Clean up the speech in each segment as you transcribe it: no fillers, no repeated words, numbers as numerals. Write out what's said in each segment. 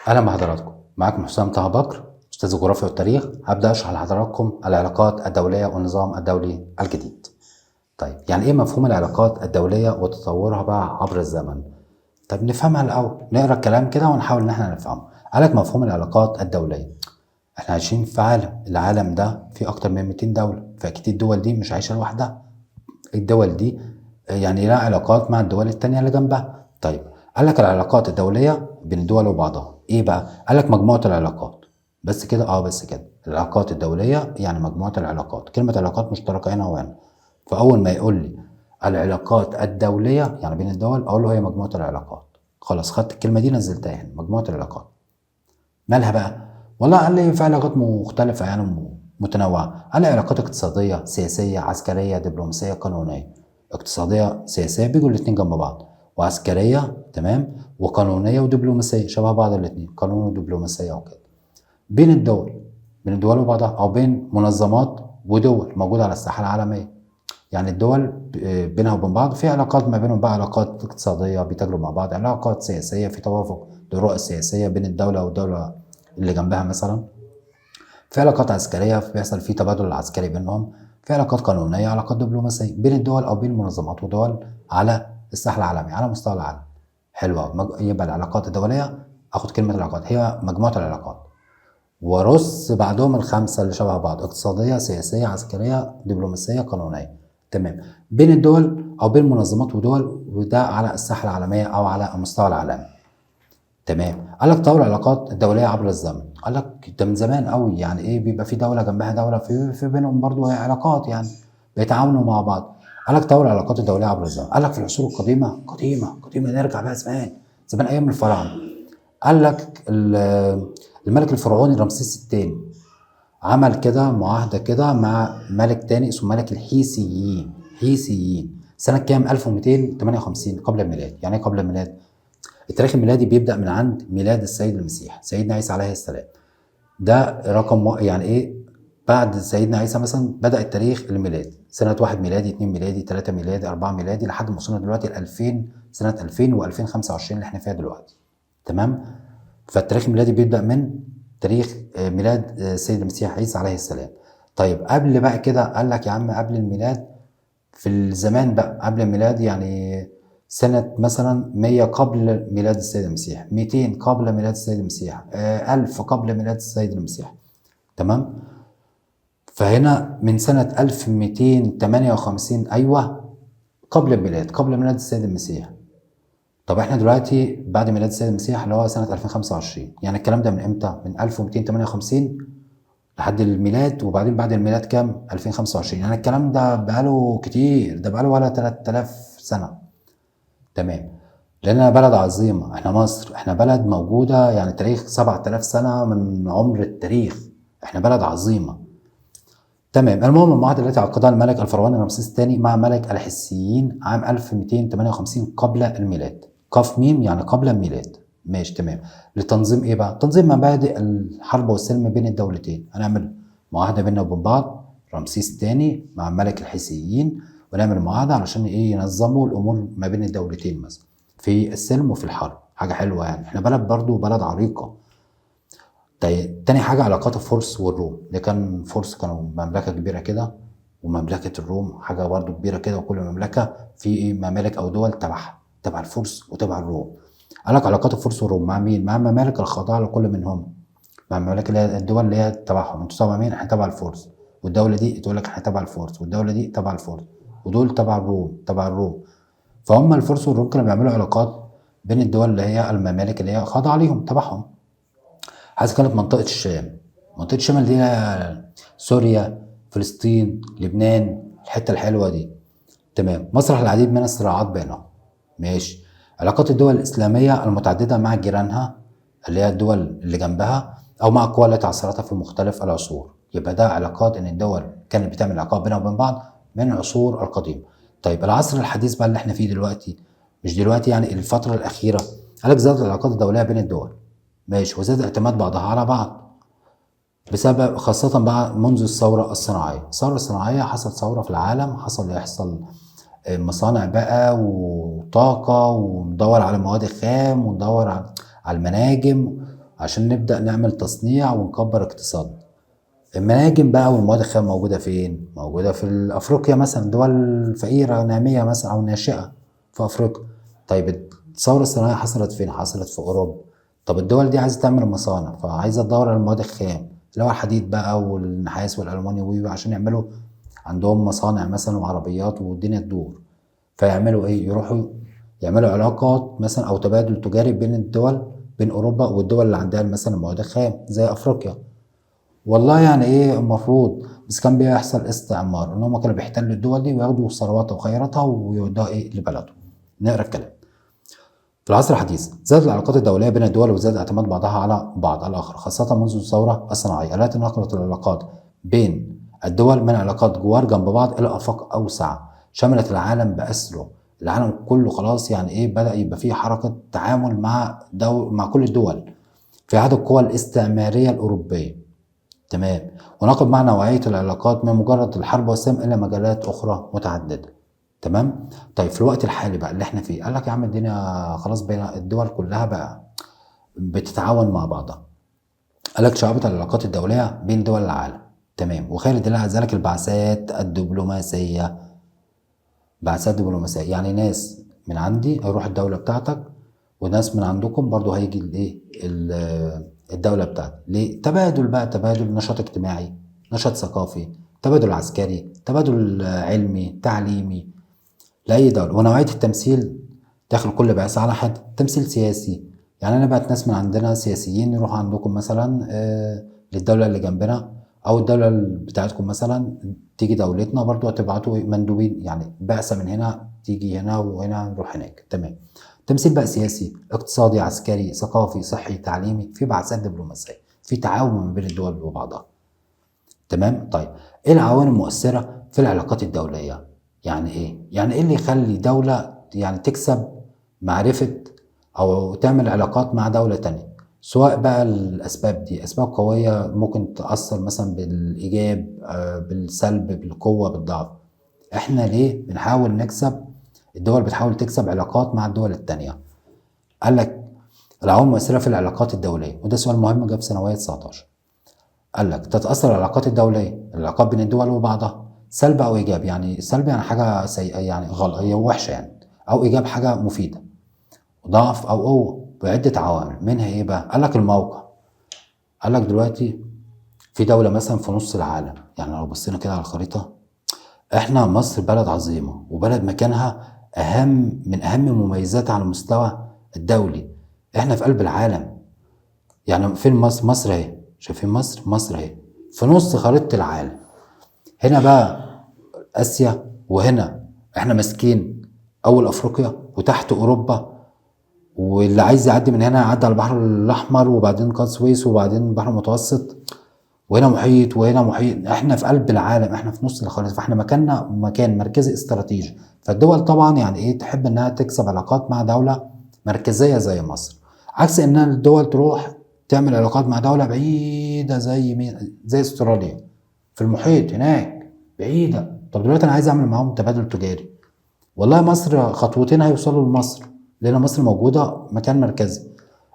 اهلا بحضراتكم، معاكم حسام طه بكر، استاذ الجغرافيا والتاريخ. هبدا اشرح لحضراتكم العلاقات الدولية والنظام الدولي الجديد. طيب، يعني ايه مفهوم العلاقات الدولية وتطورها بقى عبر الزمن؟ طب نفهمها الاول، نقرا الكلام كده ونحاول ان احنا نفهمه. قالك مفهوم العلاقات الدولية، احنا عايشين في عالم، العالم ده فيه اكتر من 200 دولة، فاكيد الدول دي مش عايشه لوحدها، الدول دي يعني لها علاقات مع الدول التانية اللي جنبها. طيب، قال لك العلاقات الدولية بين الدول وبعضها ايه بقى؟ قال لك مجموعة العلاقات. بس كده؟ بس كده. العلاقات الدولية يعني مجموعة العلاقات، كلمة علاقات مشتركة هنا وهنا، فأول ما يقول لي العلاقات الدولية يعني بين الدول، أقول له هي مجموعة العلاقات. خلاص، خدت الكلمة دي نزلتها هنا، مجموعة العلاقات. مالها بقى؟ والله قال لي في علاقات مختلفة يعني متنوعة، قال لي علاقات اقتصادية، سياسية، عسكرية، دبلوماسية، قانونية. اقتصادية سياسية بيجوا الاتنين جنب بعض، وعسكرية تمام، وقانونية ودبلوماسية شبه بعض الاتنين، قانون ودبلوماسية وكده. بين الدول، بين الدول وبعضها، أو بين منظمات ودول موجودة على الساحة العالمية. يعني الدول بينها وبين بعض في علاقات ما بينهم بقى، علاقات اقتصادية بيتاجروا مع بعض، علاقات سياسية في توافق للرؤى السياسية بين الدولة والدولة اللي جنبها مثلا، في علاقات عسكرية بيحصل في تبادل عسكري بينهم، في علاقات قانونية، علاقات دبلوماسية بين الدول أو بين منظمات ودول على الساحة العالمية على مستوى العالم. حلوة. يبقى العلاقات الدولية أخد كلمة العلاقات هي مجموعة العلاقات، ورص بعدهم الخمسة اللي شبه بعض: اقتصادية، سياسية، عسكرية، دبلوماسية، قانونية. تمام، بين الدول أو بين منظمات ودول، وده على الساحة العالمية أو على المستوى العالمي. تمام. قال لك تطور العلاقات الدولية عبر الزمن، قال لك ده من زمان قوي، يعني ايه بيبقى في دولة جنبها دولة في بينهم برضو علاقات، يعني بيتعاونوا مع بعض. قال لك تطور العلاقات الدولية عبر الزمن، قال لك في العصور القديمة، قديمة قديمة، نرجع بقى زمان زمان ايام الفراعنة. قال لك الملك الفرعوني رمسيس الثاني عمل كده معاهدة كده مع ملك تاني اسمه ملك الحيثيين، حيثيين سنة كام؟ 1258 قبل الميلاد. يعني ايه قبل الميلاد؟ التاريخ الميلادي بيبدأ من عند ميلاد السيد المسيح سيدنا عيسى عليه السلام، ده رقم يعني ايه بعد سيدنا عيسى مثلا بدأ التاريخ الميلادي سنة 1 ميلادي، 2 ميلادي، 3 ميلادي، 4 ميلادي، لحد ما وصلنا دلوقتي ل 2000، سنة 2000 و2025 اللي احنا فيها دلوقتي. تمام؟ فالتاريخ الميلادي بيبدأ من تاريخ ميلاد السيد المسيح عيسى عليه السلام. طيب قبل بقى كده قال لك يا عم قبل الميلاد في الزمان بقى قبل الميلاد، يعني سنة مثلا 100 قبل ميلاد السيد المسيح، 200 قبل ميلاد السيد المسيح، 1000 قبل ميلاد السيد المسيح. تمام؟ فهنا من سنة 1258 أيوة قبل الميلاد، قبل ميلاد السيد المسيح. طب احنا دلوقتي بعد ميلاد السيد المسيح اللي هو سنة 2025، يعني الكلام ده من امتى؟ من 1258 لحد الميلاد، وبعدين بعد الميلاد كام؟ 2025، يعني الكلام ده بقاله كتير، ده بقاله ولا 3000 سنة. تمام. لأننا بلد عظيمة، احنا مصر، احنا بلد موجودة يعني تاريخ 7000 سنة من عمر التاريخ، احنا بلد عظيمة. تمام. المهم المعاهدة التي عقدها الملك الفرعوني رمسيس الثاني مع ملك الحسيين عام 1258 قبل الميلاد، قاف ميم يعني قبل الميلاد، ماشي تمام. لتنظيم ايه بقى؟ تنظيم مبادئ الحرب والسلم بين الدولتين. هنعمل معاهدة بيننا وبين بعض، رمسيس الثاني مع ملك الحسيين، ونعمل معاهدة علشان ايه؟ ينظموا الامور ما بين الدولتين مثلا في السلم وفي الحرب. حاجة حلوة يعني، احنا بلد برضو بلد عريقة. طيب تاني حاجة علاقات الفرس والروم، ده كان فرس كانوا مملكة كبيرة كده، ومملكة الروم حاجة برضو كبيرة كده، وكل مملكة في ايه ممالك أو دول تبعها، تبع الفرس وتبع الروم. قال لك علاقات الفرس والروم مع مين؟ مع الممالك الخاضعة لكل منهم، مع الممالك اللي هي الدول اللي هي تبعهم. انتوا تبع مين؟ احنا تبع الفرس، والدولة دي تقول لك احنا تبع الفرس، والدولة دي تبع الفرس، ودول تبع الروم، تبع الروم. فهم الفرس والروم كانوا بيعملوا علاقات بين الدول اللي هي الممالك اللي هي خاضعة ليهم تبعهم. حيث كانت منطقة الشام، منطقة الشام دي سوريا، فلسطين، لبنان، الحتة الحلوة دي. تمام. مسرح العديد من الصراعات بينهم. ماشي. علاقات الدول الإسلامية المتعددة مع جيرانها اللي هي الدول اللي جنبها، أو مع القوى التي عاصرتها في مختلف العصور. يبقى ده علاقات إن الدول كانت بتعمل علاقات بينها وبين بعض من العصور القديمة. طيب العصر الحديث بقى اللي احنا فيه دلوقتي، مش دلوقتي يعني الفترة الأخيرة، قالك زادت العلاقات الدولية بين الدول. ماشي. وزاد اعتماد بعضها على بعض بسبب خاصة بقى منذ الثورة الصناعية. الثورة الصناعية حصل ثورة في العالم، حصل يحصل مصانع بقى وطاقة، وندور على مواد خام، وندور على المناجم، عشان نبدأ نعمل تصنيع ونكبر اقتصادنا. المناجم بقى والمواد الخام موجودة فين؟ موجودة في أفريقيا مثلا، دول فقيرة نامية مثلا أو ناشئة في أفريقيا. طيب الثورة الصناعية حصلت فين؟ حصلت في أوروبا. طب الدول دي عايزة تعمل مصانع، فعايزة تدور على المواد الخام اللي هو الحديد بقى والنحاس والألمونيوم، عشان يعملوا عندهم مصانع مثلا وعربيات والدنيا تدور. فيعملوا ايه؟ يروحوا يعملوا علاقات مثلا او تبادل تجاري بين الدول، بين اوروبا والدول اللي عندها مثلا المواد الخام زي افريقيا. والله يعني ايه المفروض، بس كان بيحصل استعمار، ان هم كانوا بيحتلوا الدول دي وياخدوا ثرواتها وخيراتها ويودوها ايه لبلدهم. نقرا الكلام. في العصر الحديث زادت العلاقات الدولية بين الدول وزاد اعتماد بعضها على بعض الاخر، خاصة منذ الثورة الصناعية التي نقلت العلاقات بين الدول من علاقات جوار جنب بعض الى افاق اوسع شملت العالم باسره. العالم كله خلاص يعني ايه بدا يبقى فيه حركة تعامل مع مع كل الدول في عهد القوى الاستعمارية الاوروبية. تمام. ونقل مع نوعية العلاقات من مجرد الحرب والسلام الى مجالات اخرى متعددة. تمام. طيب في الوقت الحالي بقى اللي احنا فيه، قال لك يا عم الدنيا خلاص بين الدول كلها بقى بتتعاون مع بعضها. قال لك شعبة العلاقات الدولية بين دول العالم. تمام. وخير دليل على ذلك البعثات الدبلوماسية. بعثات دبلوماسية يعني ناس من عندي هيروح الدولة بتاعتك، وناس من عندكم برضو هيجي الايه الدولة بتاعتك. ليه؟ تبادل بقى، تبادل نشاط اجتماعي، نشاط ثقافي، تبادل عسكري، تبادل علمي تعليمي لأي دولة. ونوعية التمثيل داخل كل بعثة على حد، تمثيل سياسي، يعني أنا بقت ناس من عندنا سياسيين يروحوا عندكم مثلا للدولة اللي جنبنا، أو الدولة بتاعتكم مثلا تيجي دولتنا برضو هتبعتوا مندوبين، يعني بعثة من هنا تيجي هنا وهنا نروح هناك. تمام. تمثيل بقى سياسي، اقتصادي، عسكري، ثقافي، صحي، تعليمي، في بعثات دبلوماسية، في تعاون ما بين الدول وبعضها. تمام. طيب ايه العوامل المؤثرة في العلاقات الدولية؟ يعني ايه؟ يعني ايه اللي يخلي دولة يعني تكسب معرفة او تعمل علاقات مع دولة تانية؟ سواء بقى الاسباب دي اسباب قوية ممكن تأثر مثلا بالايجاب، بالسلب، بالقوة، بالضعف. احنا ليه بنحاول نكسب؟ الدول بتحاول تكسب علاقات مع الدول التانية. قال لك العوامل المؤثرة في العلاقات الدولية، وده سؤال مهم جه في ثانوية 19. قال لك تتأثر العلاقات الدولية، العلاقات بين الدول وبعضها، سلب او ايجاب. يعني سلب يعني حاجة سيئه، يعني غلط، هي وحشة يعني، او ايجاب حاجة مفيدة. ضعف او قوة بعده عوامل، منها ايه بقى؟ قال لك الموقع. قال لك دلوقتي في دولة مثلا في نص العالم، يعني لو بصينا كده على الخريطة، احنا مصر بلد عظيمة وبلد مكانها اهم من اهم مميزاتها على المستوى الدولي، احنا في قلب العالم. يعني فين مصر؟ مصر اهي، شايفين مصر؟ مصر اهي في نص خريطة العالم. هنا بقى اسيا، وهنا احنا ماسكين اول افريقيا وتحت اوروبا، واللي عايز يعدي من هنا يعدي على البحر الاحمر وبعدين قناة السويس وبعدين البحر المتوسط، وهنا محيط وهنا محيط. احنا في قلب العالم، احنا في نص الخريطة، فاحنا مكاننا مكان مركزي استراتيجي. فالدول طبعا يعني ايه تحب انها تكسب علاقات مع دولة مركزية زي مصر، عكس ان الدول تروح تعمل علاقات مع دولة بعيدة زي مين؟ زي استراليا في المحيط هناك بعيدة. طب دلوقتي انا عايز اعمل معاهم تبادل تجاري، والله مصر خطوتين هيوصلوا لمصر، لان مصر موجودة مكان مركزي،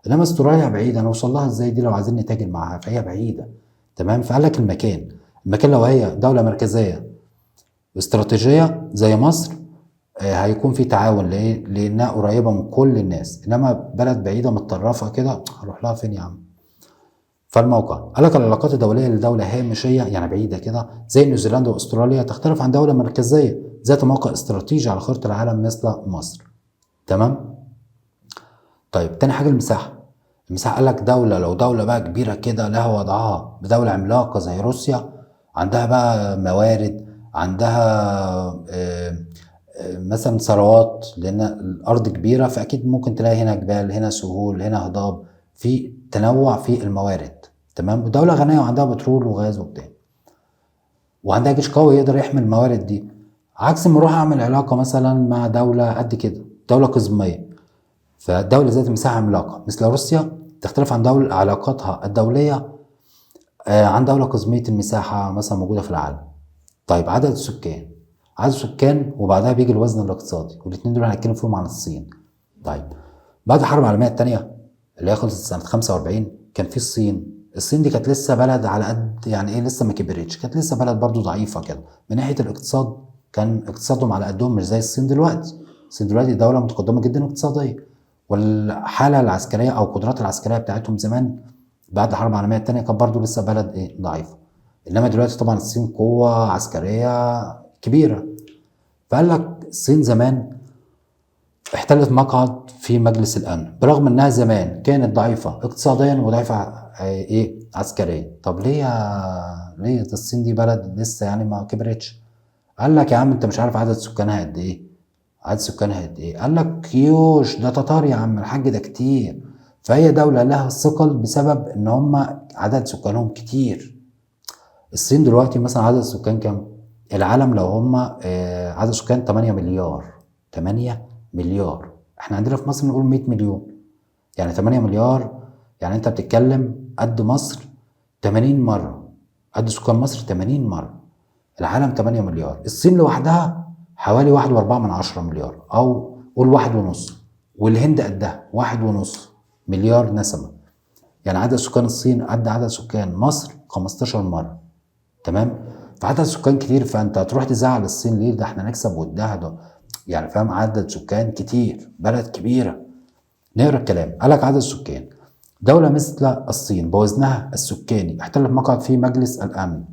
انما استراليا بعيدة، انا اوصل لها ازاي دي لو عايزين نتاجر معاها؟ فهي بعيدة. تمام. فقال لك المكان، المكان لو هي دولة مركزية استراتيجية زي مصر هيكون في تعاون، ليه؟ لانها قريبه من كل الناس، انما بلد بعيدة متطرفة كده هروح لها فين يا عم؟ فالموقع. قال لك العلاقات الدولية لدولة هامشية يعني بعيدة كده زي نيوزيلندا واستراليا تختلف عن دولة مركزية ذات موقع استراتيجي على خريطة العالم مثل مصر. تمام. طيب تاني حاجة المساحة. المساحة قال لك دولة، لو دولة بقى كبيرة كده لها وضعها، دولة عملاقة زي روسيا، عندها بقى موارد، عندها مثلا ثروات، لان الارض كبيرة، فاكيد ممكن تلاقي هنا جبال، هنا سهول، هنا هضاب، في تنوع في الموارد. تمام. ودولة غنية وعندها بترول وغاز وبتاع، وعندها جيش قوي يقدر يحمي الموارد دي، عكس ما اروح اعمل علاقة مثلا مع دولة قد كده، دولة قزميه. فدوله ذات مساحة عملاقة مثل روسيا تختلف عن دولة علاقاتها الدولية عن دولة قزميه المساحة مثلا موجودة في العالم. طيب عدد السكان، عدد السكان وبعدها بيجي الوزن الاقتصادي، والاثنين دول هنتكلم فيهم عن الصين. طيب بعد الحرب العالمية الثانية اللي هي خلصت سنة 45، كان في الصين. الصين دي كانت لسه بلد على قد يعني ايه، لسه ما كبرتش، كانت لسه بلد برضو ضعيفة كده من ناحية الاقتصاد، كان اقتصادهم على قدهم، مش زي الصين دلوقتي. الصين دلوقتي دولة متقدمة جدا اقتصاديا، والحالة العسكرية او القدرات العسكرية بتاعتهم زمان بعد الحرب العالمية الثانية كانت برضو لسه بلد ايه، ضعيفة. انما دلوقتي طبعا الصين قوة عسكرية كبيرة. فقال لك الصين زمان احتلت مقعد في مجلس الامن برغم انها زمان كانت ضعيفة اقتصاديا وضعيفه ايه عسكريا. طب ليه ليه الصين دي بلد لسه يعني ما كبرتش؟ قال لك يا عم انت مش عارف عدد سكانها قد ايه، عدد سكانها قد ايه؟ قال لك كيوش ده تتار يا عم الحاج، ده كتير. فهي دولة لها الثقل بسبب ان هم عدد سكانهم كتير. الصين دلوقتي مثلا عدد السكان كام؟ العالم لو هم عدد سكان 8 مليار، 8 مليار. احنا عندنا في مصر نقول 100 مليون، يعني 8 مليار، يعني انت بتتكلم قد مصر 80 مرة، قد سكان مصر 80 مرة. العالم 8 مليار، الصين لوحدها حوالي 1.4 مليار او قول 1.5، والهند قدها 1.5 مليار نسمة. يعني عدد سكان الصين قد عدد سكان مصر 15 مرة، تمام؟ فعدد سكان كتير، فانت هتروح تزعل الصين ليه؟ ده احنا نكسب ودها ده يعني، فاهم؟ عدد سكان كتير، بلد كبيرة. نقرا الكلام. قال لك عدد السكان، دولة مثل الصين بوزنها السكاني احتلت مقعد في مجلس الأمن.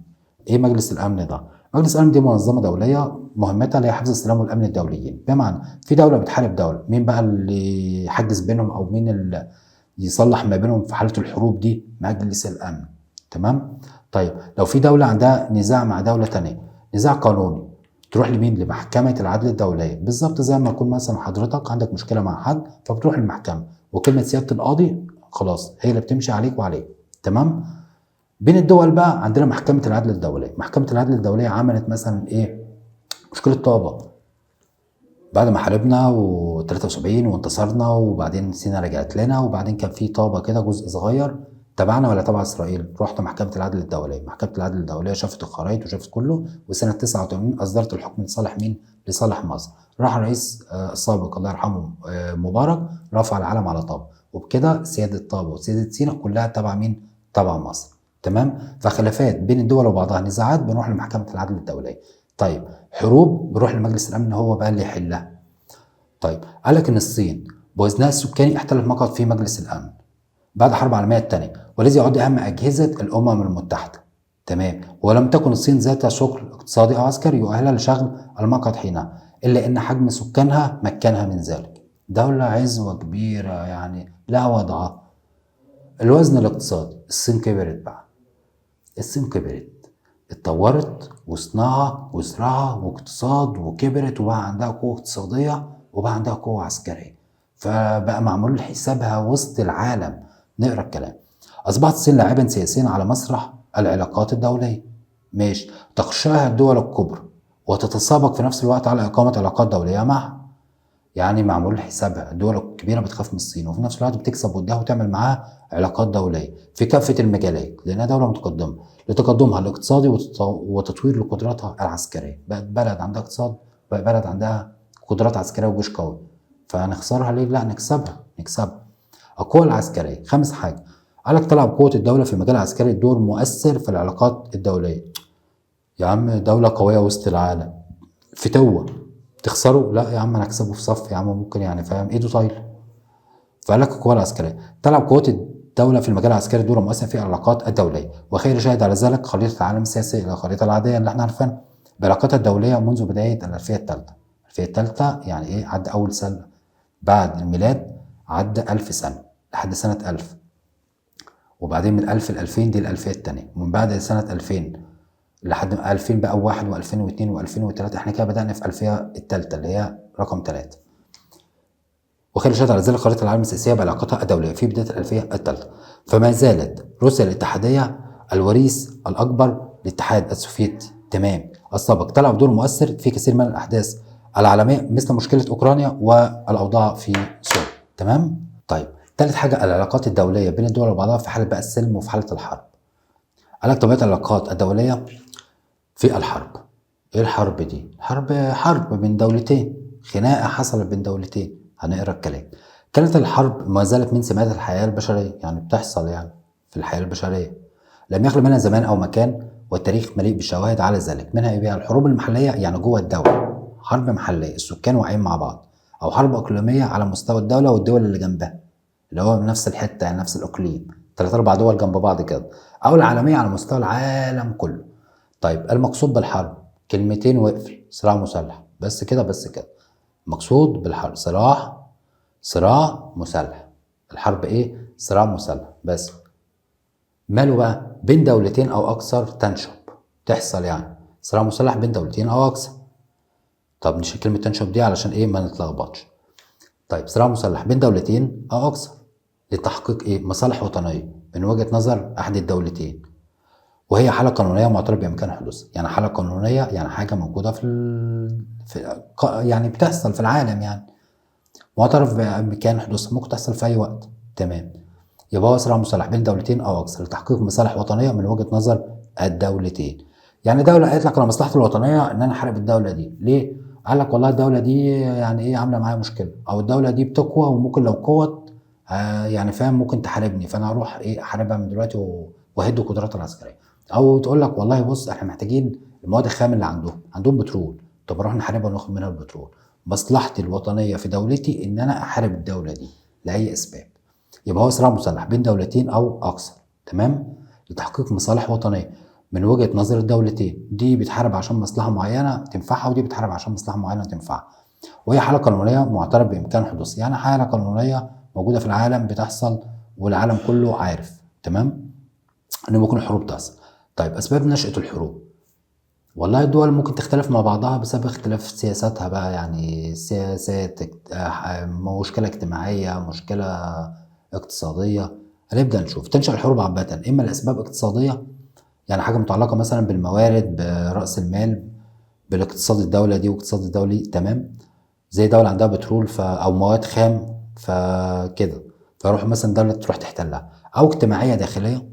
ايه مجلس الأمن ده؟ مجلس الأمن دي منظمة دولية مهمتها اللي هي حفظ السلام والأمن الدوليين. بمعنى في دولة بتحارب دولة، مين بقى اللي يحجز بينهم أو مين اللي يصلح ما بينهم في حالة الحروب دي؟ مجلس الأمن، تمام؟ طيب لو في دولة عندها نزاع مع دولة تانية، نزاع قانوني، تروح لمين؟ لمحكمة العدل الدولية. بالظبط زي ما يكون مثلا حضرتك عندك مشكلة مع حد فبتروح المحكمة، وكلمة سيادة القاضي خلاص هي اللي بتمشي عليك وعليه، تمام؟ بين الدول بقى عندنا محكمة العدل الدولية. محكمة العدل الدولية عملت مثلا ايه؟ مشكلة طابة، بعد ما حاربنا و73 وانتصرنا، وبعدين سينا رجعت لنا، وبعدين كان في طابة كده جزء صغير تبعنا ولا تبع اسرائيل، رحت محكمة العدل الدولية. محكمة العدل الدولية شافت الخرائط وشافت كله، وسنة 89 اصدرت الحكم لصالح مين؟ لصالح مصر. راح الرئيس السابق الله يرحمه مبارك رفع العلم على طابة، وبكده سيادة طابة وسيادة سيناء كلها تبع مين؟ تبع مصر، تمام؟ فخلافات بين الدول وبعضها، نزاعات، بنروح لمحكمة العدل الدولية. طيب حروب بنروح لمجلس الامن هو بقى اللي يحلها. طيب قال لك ان الصين بوزنها السكاني احتلت مقعد في مجلس الامن بعد الحرب العالمية الثانية، والذي يعد اهم اجهزة الامم المتحدة، تمام؟ ولم تكن الصين ذات شغل اقتصادي او عسكري يؤهلها لشغل المقعد حينها، الا ان حجم سكانها مكنها من ذلك. دولة عزوه كبيرة يعني لها وضعها. الوزن الاقتصادي، الصين كبرت بقى، الصين كبرت، اتطورت وصناعة وزراعه واقتصاد، وكبرت وبقى عندها قوة اقتصادية وبقى عندها قوة عسكرية، فبقى معمول حسابها وسط العالم. نقرا الكلام. اصبحت الصين لاعبا سياسيا على مسرح العلاقات الدولية، ماشي، تخشاها الدول الكبرى وتتسابق في نفس الوقت على اقامه علاقات دولية معها. يعني معمول حسابها، الدول الكبيرة بتخاف من الصين وفي نفس الوقت بتكسب ودها وتعمل معاها علاقات دولية في كافة المجالات، لانها دولة متقدمة لتقدمها الاقتصادي وتطوير لقدراتها العسكرية. بقت بلد عندها اقتصاد، بقت بلد عندها قدرات عسكرية وجيش قوي، فهنخسرها ليه؟ لا نكسبها، نكسبها. القوة العسكرية، خامس حاجة، قالك تلعب قوة الدولة في المجال العسكري دور مؤثر في العلاقات الدولية. يا عم دولة قوية وسط العالم، فتوة تخسره؟ لا يا عم انا اكسبه في صف يا عم، ممكن يعني فاهم ايده طايله. فقال لك القوة العسكرية تلعب قوة الدولة في المجال العسكري دور مؤثر في العلاقات الدولية، وخير شاهد على ذلك خريطة العالم السياسي، الخريطة العادية اللي احنا عارفينها بعلاقاتها الدولية منذ بداية الألفية الثالثة. الألفية الثالثة يعني ايه؟ عدى أول سنة بعد الميلاد، عدى 1000 سنة لحد سنة 1000، وبعدين من 1000 ل 2000 دي الألفية الثانية، ومن بعد سنة 2000 لحد 2000 بقى 1 و2002 و2003، احنا كده بدأنا في الألفية الثالثة اللي هي رقم 3. وخير شاهد على ذلك خريطة العالم السياسية بعلاقتها الدولية في بداية الألفية الثالثة. فما زالت روسيا الاتحادية الوريث الأكبر للاتحاد السوفيتي، تمام، السابق، تلعب دور مؤثر في كثير من الأحداث العالمية مثل مشكلة أوكرانيا والأوضاع في سوريا، تمام؟ طيب ثالث حاجة العلاقات الدولية بين الدول وبعضها في حالة بقى السلم وفي حالة الحرب. قال لك طبيعة العلاقات الدولية في الحرب. ايه الحرب دي؟ حرب، حرب بين دولتين، خناقة حصلت بين دولتين. هنقرا الكلام. كانت الحرب ما زالت من سمات الحياة البشرية، يعني بتحصل يعني. في الحياة البشرية، لم يخلو منها زمان أو مكان، والتاريخ مليء بالشواهد على ذلك. منها إيه بقى؟ الحروب المحلية، يعني جوه الدولة، حرب محلية السكان واقعين مع بعض، أو حرب إقليمية على مستوى الدولة والدول اللي جنبها، اللي هو نفس الحتة يعني نفس الإقليم، 3 4 دول جنب بعض كده، أو العالمية على مستوى العالم كله. طيب المقصود بالحرب كلمتين واقفل، صراع مسلح، بس كده بس كده. مقصود بالحرب صراع مسلح. الحرب ايه؟ صراع مسلح بس. ماله بقى؟ بين دولتين او اكثر تنشب، تحصل يعني صراع مسلح بين دولتين او اكثر. طب نشيل كلمة تنشب دي علشان ايه؟ ما نتلخبطش. طيب صراع مسلح بين دولتين او اكثر لتحقيق ايه؟ مصالح وطنية من وجهة نظر احد الدولتين، وهي حالة قانونية معترف بإمكان حدوثها. يعني حالة قانونية يعني حاجة موجودة في يعني بتحصل في العالم، يعني معترف بإمكان حدوثها، ممكن تحصل في أي وقت. تمام. يبقى هو صراع مسلح بين دولتين أو أكثر لتحقيق مصالح وطنية من وجهة نظر الدولتين. يعني دولة قالت لك أنا مصلحتي الوطنية إن أنا أحارب الدولة دي، ليه؟ قال لك والله الدولة دي يعني إيه عاملة معايا مشكلة، أو الدولة دي بتقوى وممكن لو قوت يعني فاهم ممكن تحاربني، فأنا أروح إيه أحاربها من دلوقتي وأهد قدراتها العسكرية. او تقول لك والله بص احنا محتاجين المواد الخام اللي عندهم بترول، طب نروح نحاربها وناخد منها البترول. مصلحتي الوطنية في دولتي ان انا احارب الدولة دي لاي اسباب. يبقى هو صراع مسلح بين دولتين او اكثر، تمام، لتحقيق مصالح وطنية من وجهه نظر الدولتين. دي بتحارب عشان مصلحة معينة تنفعها، ودي بتحارب عشان مصلحة معينة تنفعها. وهي حاله قانونية معترف بامكان حدوثها، يعني حاله قانونية موجودة في العالم بتحصل والعالم كله عارف، تمام، ان ممكن الحروب تحصل. طيب أسباب نشأة الحروب، والله الدول ممكن تختلف مع بعضها بسبب اختلاف سياساتها بقى، يعني سياسات، مشكلة اجتماعية، مشكلة اقتصادية. هنبدأ نشوف تنشأ الحروب عامة إما لأسباب اقتصادية، يعني حاجة متعلقة مثلا بالموارد، برأس المال، بالاقتصاد الدولة دي واقتصاد الدولي، تمام، زي دولة عندها بترول أو مواد خام فكده، فيروح مثلا دولة تروح تحتلها. أو اجتماعية داخلية،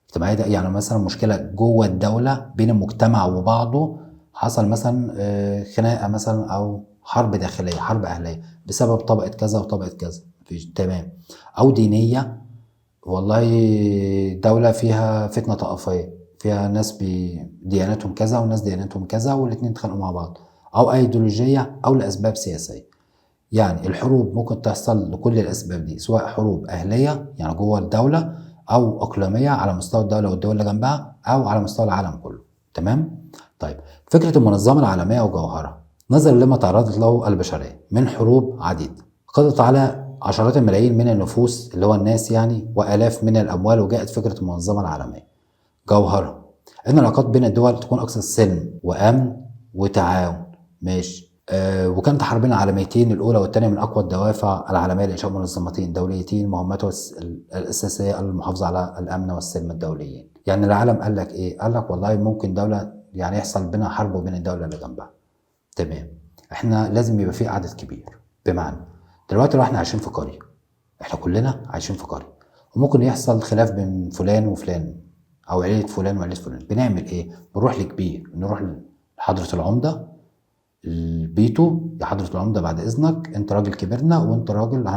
اجتماعية ده يعني مثلا مشكلة جوه الدولة بين المجتمع وبعضه، حصل مثلا خناقة مثلا أو حرب داخلية، حرب أهلية بسبب طبقة كذا وطبقة كذا، تمام. أو دينية، والله دولة فيها فتنة طائفية، فيها ناس ديانتهم كذا وناس ديانتهم كذا والاتنين اتخانقوا مع بعض. أو أيديولوجية، أو لأسباب سياسية. يعني الحروب ممكن تحصل لكل الأسباب دي، سواء حروب أهلية يعني جوه الدولة، أو إقليمية على مستوى الدولة والدول اللي جنبها، أو على مستوى العالم كله. تمام؟ طيب فكرة المنظمة العالمية وجوهرها، نظرا لما تعرضت له البشرية من حروب عديدة قضت على عشرات الملايين من النفوس اللي هو الناس يعني، وآلاف من الأموال، وجاءت فكرة المنظمة العالمية. جوهرها إن العلاقات بين الدول تكون أكثر سلم وأمن وتعاون، ماشي. وكانت حربين العالميتين الأولى والثانية من أقوى الدوافع العالمية لإنشاء منظمتين دوليتين مهمتها الأساسية المحافظة على الأمن والسلم الدوليين. يعني العالم قال لك إيه؟ قال لك والله ممكن دولة يعني يحصل بينها حرب وبين الدولة اللي جنبها، تمام. إحنا لازم يبقى في عدد كبير، بمعنى دلوقتي لو إحنا عايشين في قرية، إحنا كلنا عايشين في قرية، وممكن يحصل خلاف بين فلان وفلان، أو عيلة فلان وعيلة فلان، بنعمل إيه؟ بنروح لكبير، نروح لحضرة العمدة البيتو، يا حضرة العمدة بعد إذنك أنت راجل كبرنا وأنت راجل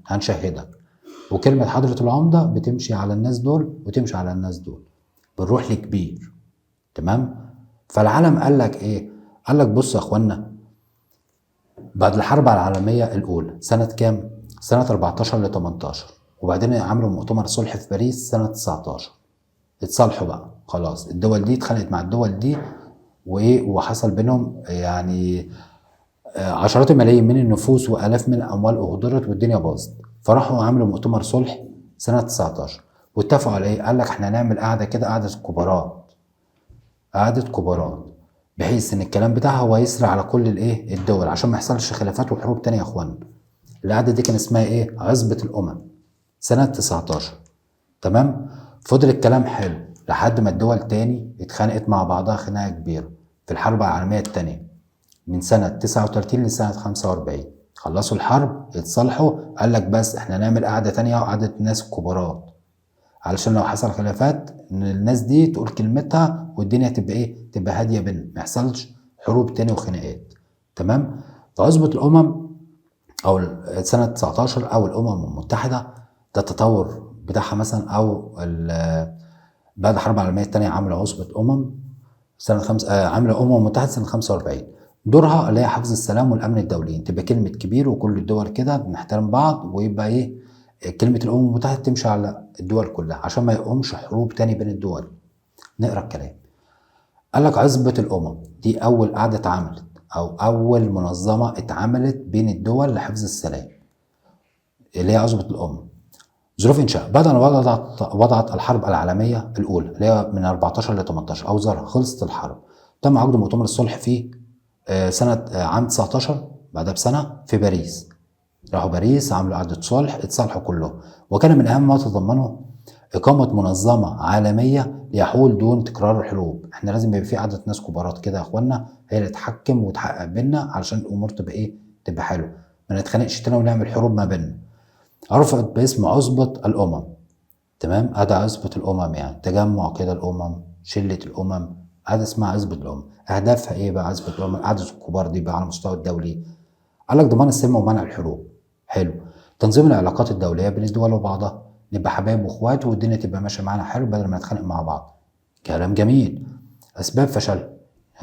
هنشهدك، وكلمة حضرة العمدة بتمشي على الناس دول وتمشي على الناس دول، بنروح لكبير، تمام. فالعالم قال لك إيه؟ قال لك بص يا إخوانا، بعد الحرب العالمية الأولى سنة كام؟ سنة 14 ل 18، وبعدين عملوا مؤتمر صلح في باريس سنة 19، اتصالحوا بقى خلاص، الدول دي اتخانقت مع الدول دي وايه، وحصل بينهم يعني عشرات الملايين من النفوس والاف من الاموال اهدرت والدنيا باظت. فراحوا عملوا مؤتمر صلح سنة 19 واتفقوا على ايه؟ قال لك احنا هنعمل قعدة كده، قعدة كبارات، قعدة كبارات، بحيث ان الكلام بتاعها هو يسري على كل الايه الدول عشان ما يحصلش خلافات وحروب تانية يا اخوانا. القعدة دي كان اسمها ايه؟ عصبه الامم سنة 19، تمام. فضل الكلام حلو لحد ما الدول تاني اتخانقت مع بعضها خناقه كبيرة في الحرب العالمية الثانية من سنة 39 لسنه 45. خلصوا الحرب اتصالحوا، قال لك بس احنا نعمل قعدة تانية وقعده ناس كبارات علشان لو حصل خلافات ان الناس دي تقول كلمتها والدنيا تبقى ايه، تبقى هادية بينا، ما يحصلش حروب تاني وخناقات، تمام. فعصبه الامم او سنة 19 او الامم المتحدة ده تطور بتاعها مثلا، او بعد الحرب العالمية الثانية عملوا عصبه امم سنة عملوا المتحدة سنة 45. دورها اللي هي حفظ السلام والامن الدوليين، تبقى كلمة كبير وكل الدول كده بنحترم بعض، ويبقى ايه كلمة الامم المتحدة تمشي على الدول كلها عشان ما يقومش حروب تاني بين الدول. نقرا الكلام. قال لك عصبه الامم دي اول قعدة اتعملت او اول منظمة اتعملت بين الدول لحفظ السلام، اللي هي عصبه الامم. ظروف انشاء: بعد ان وضعت الحرب العالمية الاولى اللي هي من 14 ل 18 اوزارها، خلصت الحرب، تم عقد مؤتمر الصلح في سنة عام 19 بعدها بسنة في باريس. راحوا باريس عملوا قعدة صلح، اتصالحوا كلهم، وكان من اهم ما تضمنه اقامه منظمة عالمية ليحول دون تكرار الحروب. احنا لازم يبقى في قعدة ناس كبارات كده يا اخوانا، هي اللي تحكم وتحقق بينا علشان الامور تبقى ايه، تبقى حلوة، ما نتخانقش تاني ونعمل حروب ما بيننا. عرفت باسم عصبة الأمم. تمام، أدي عصبة الأمم، يعني تجمع كده الأمم، شلة الأمم، هذا اسمها عصبة الأمم. أهدافها إيه بقى عصبة الأمم، قعدة الكبار دي بقى على المستوى الدولي؟ قال لك ضمان السلم ومنع الحروب. حلو. تنظيم العلاقات الدولية بين الدول وبعضها، نبقى حبايب واخوات والدنيا تبقى ماشية معانا حلو بدل ما نتخانق مع بعض. كلام جميل. أسباب فشل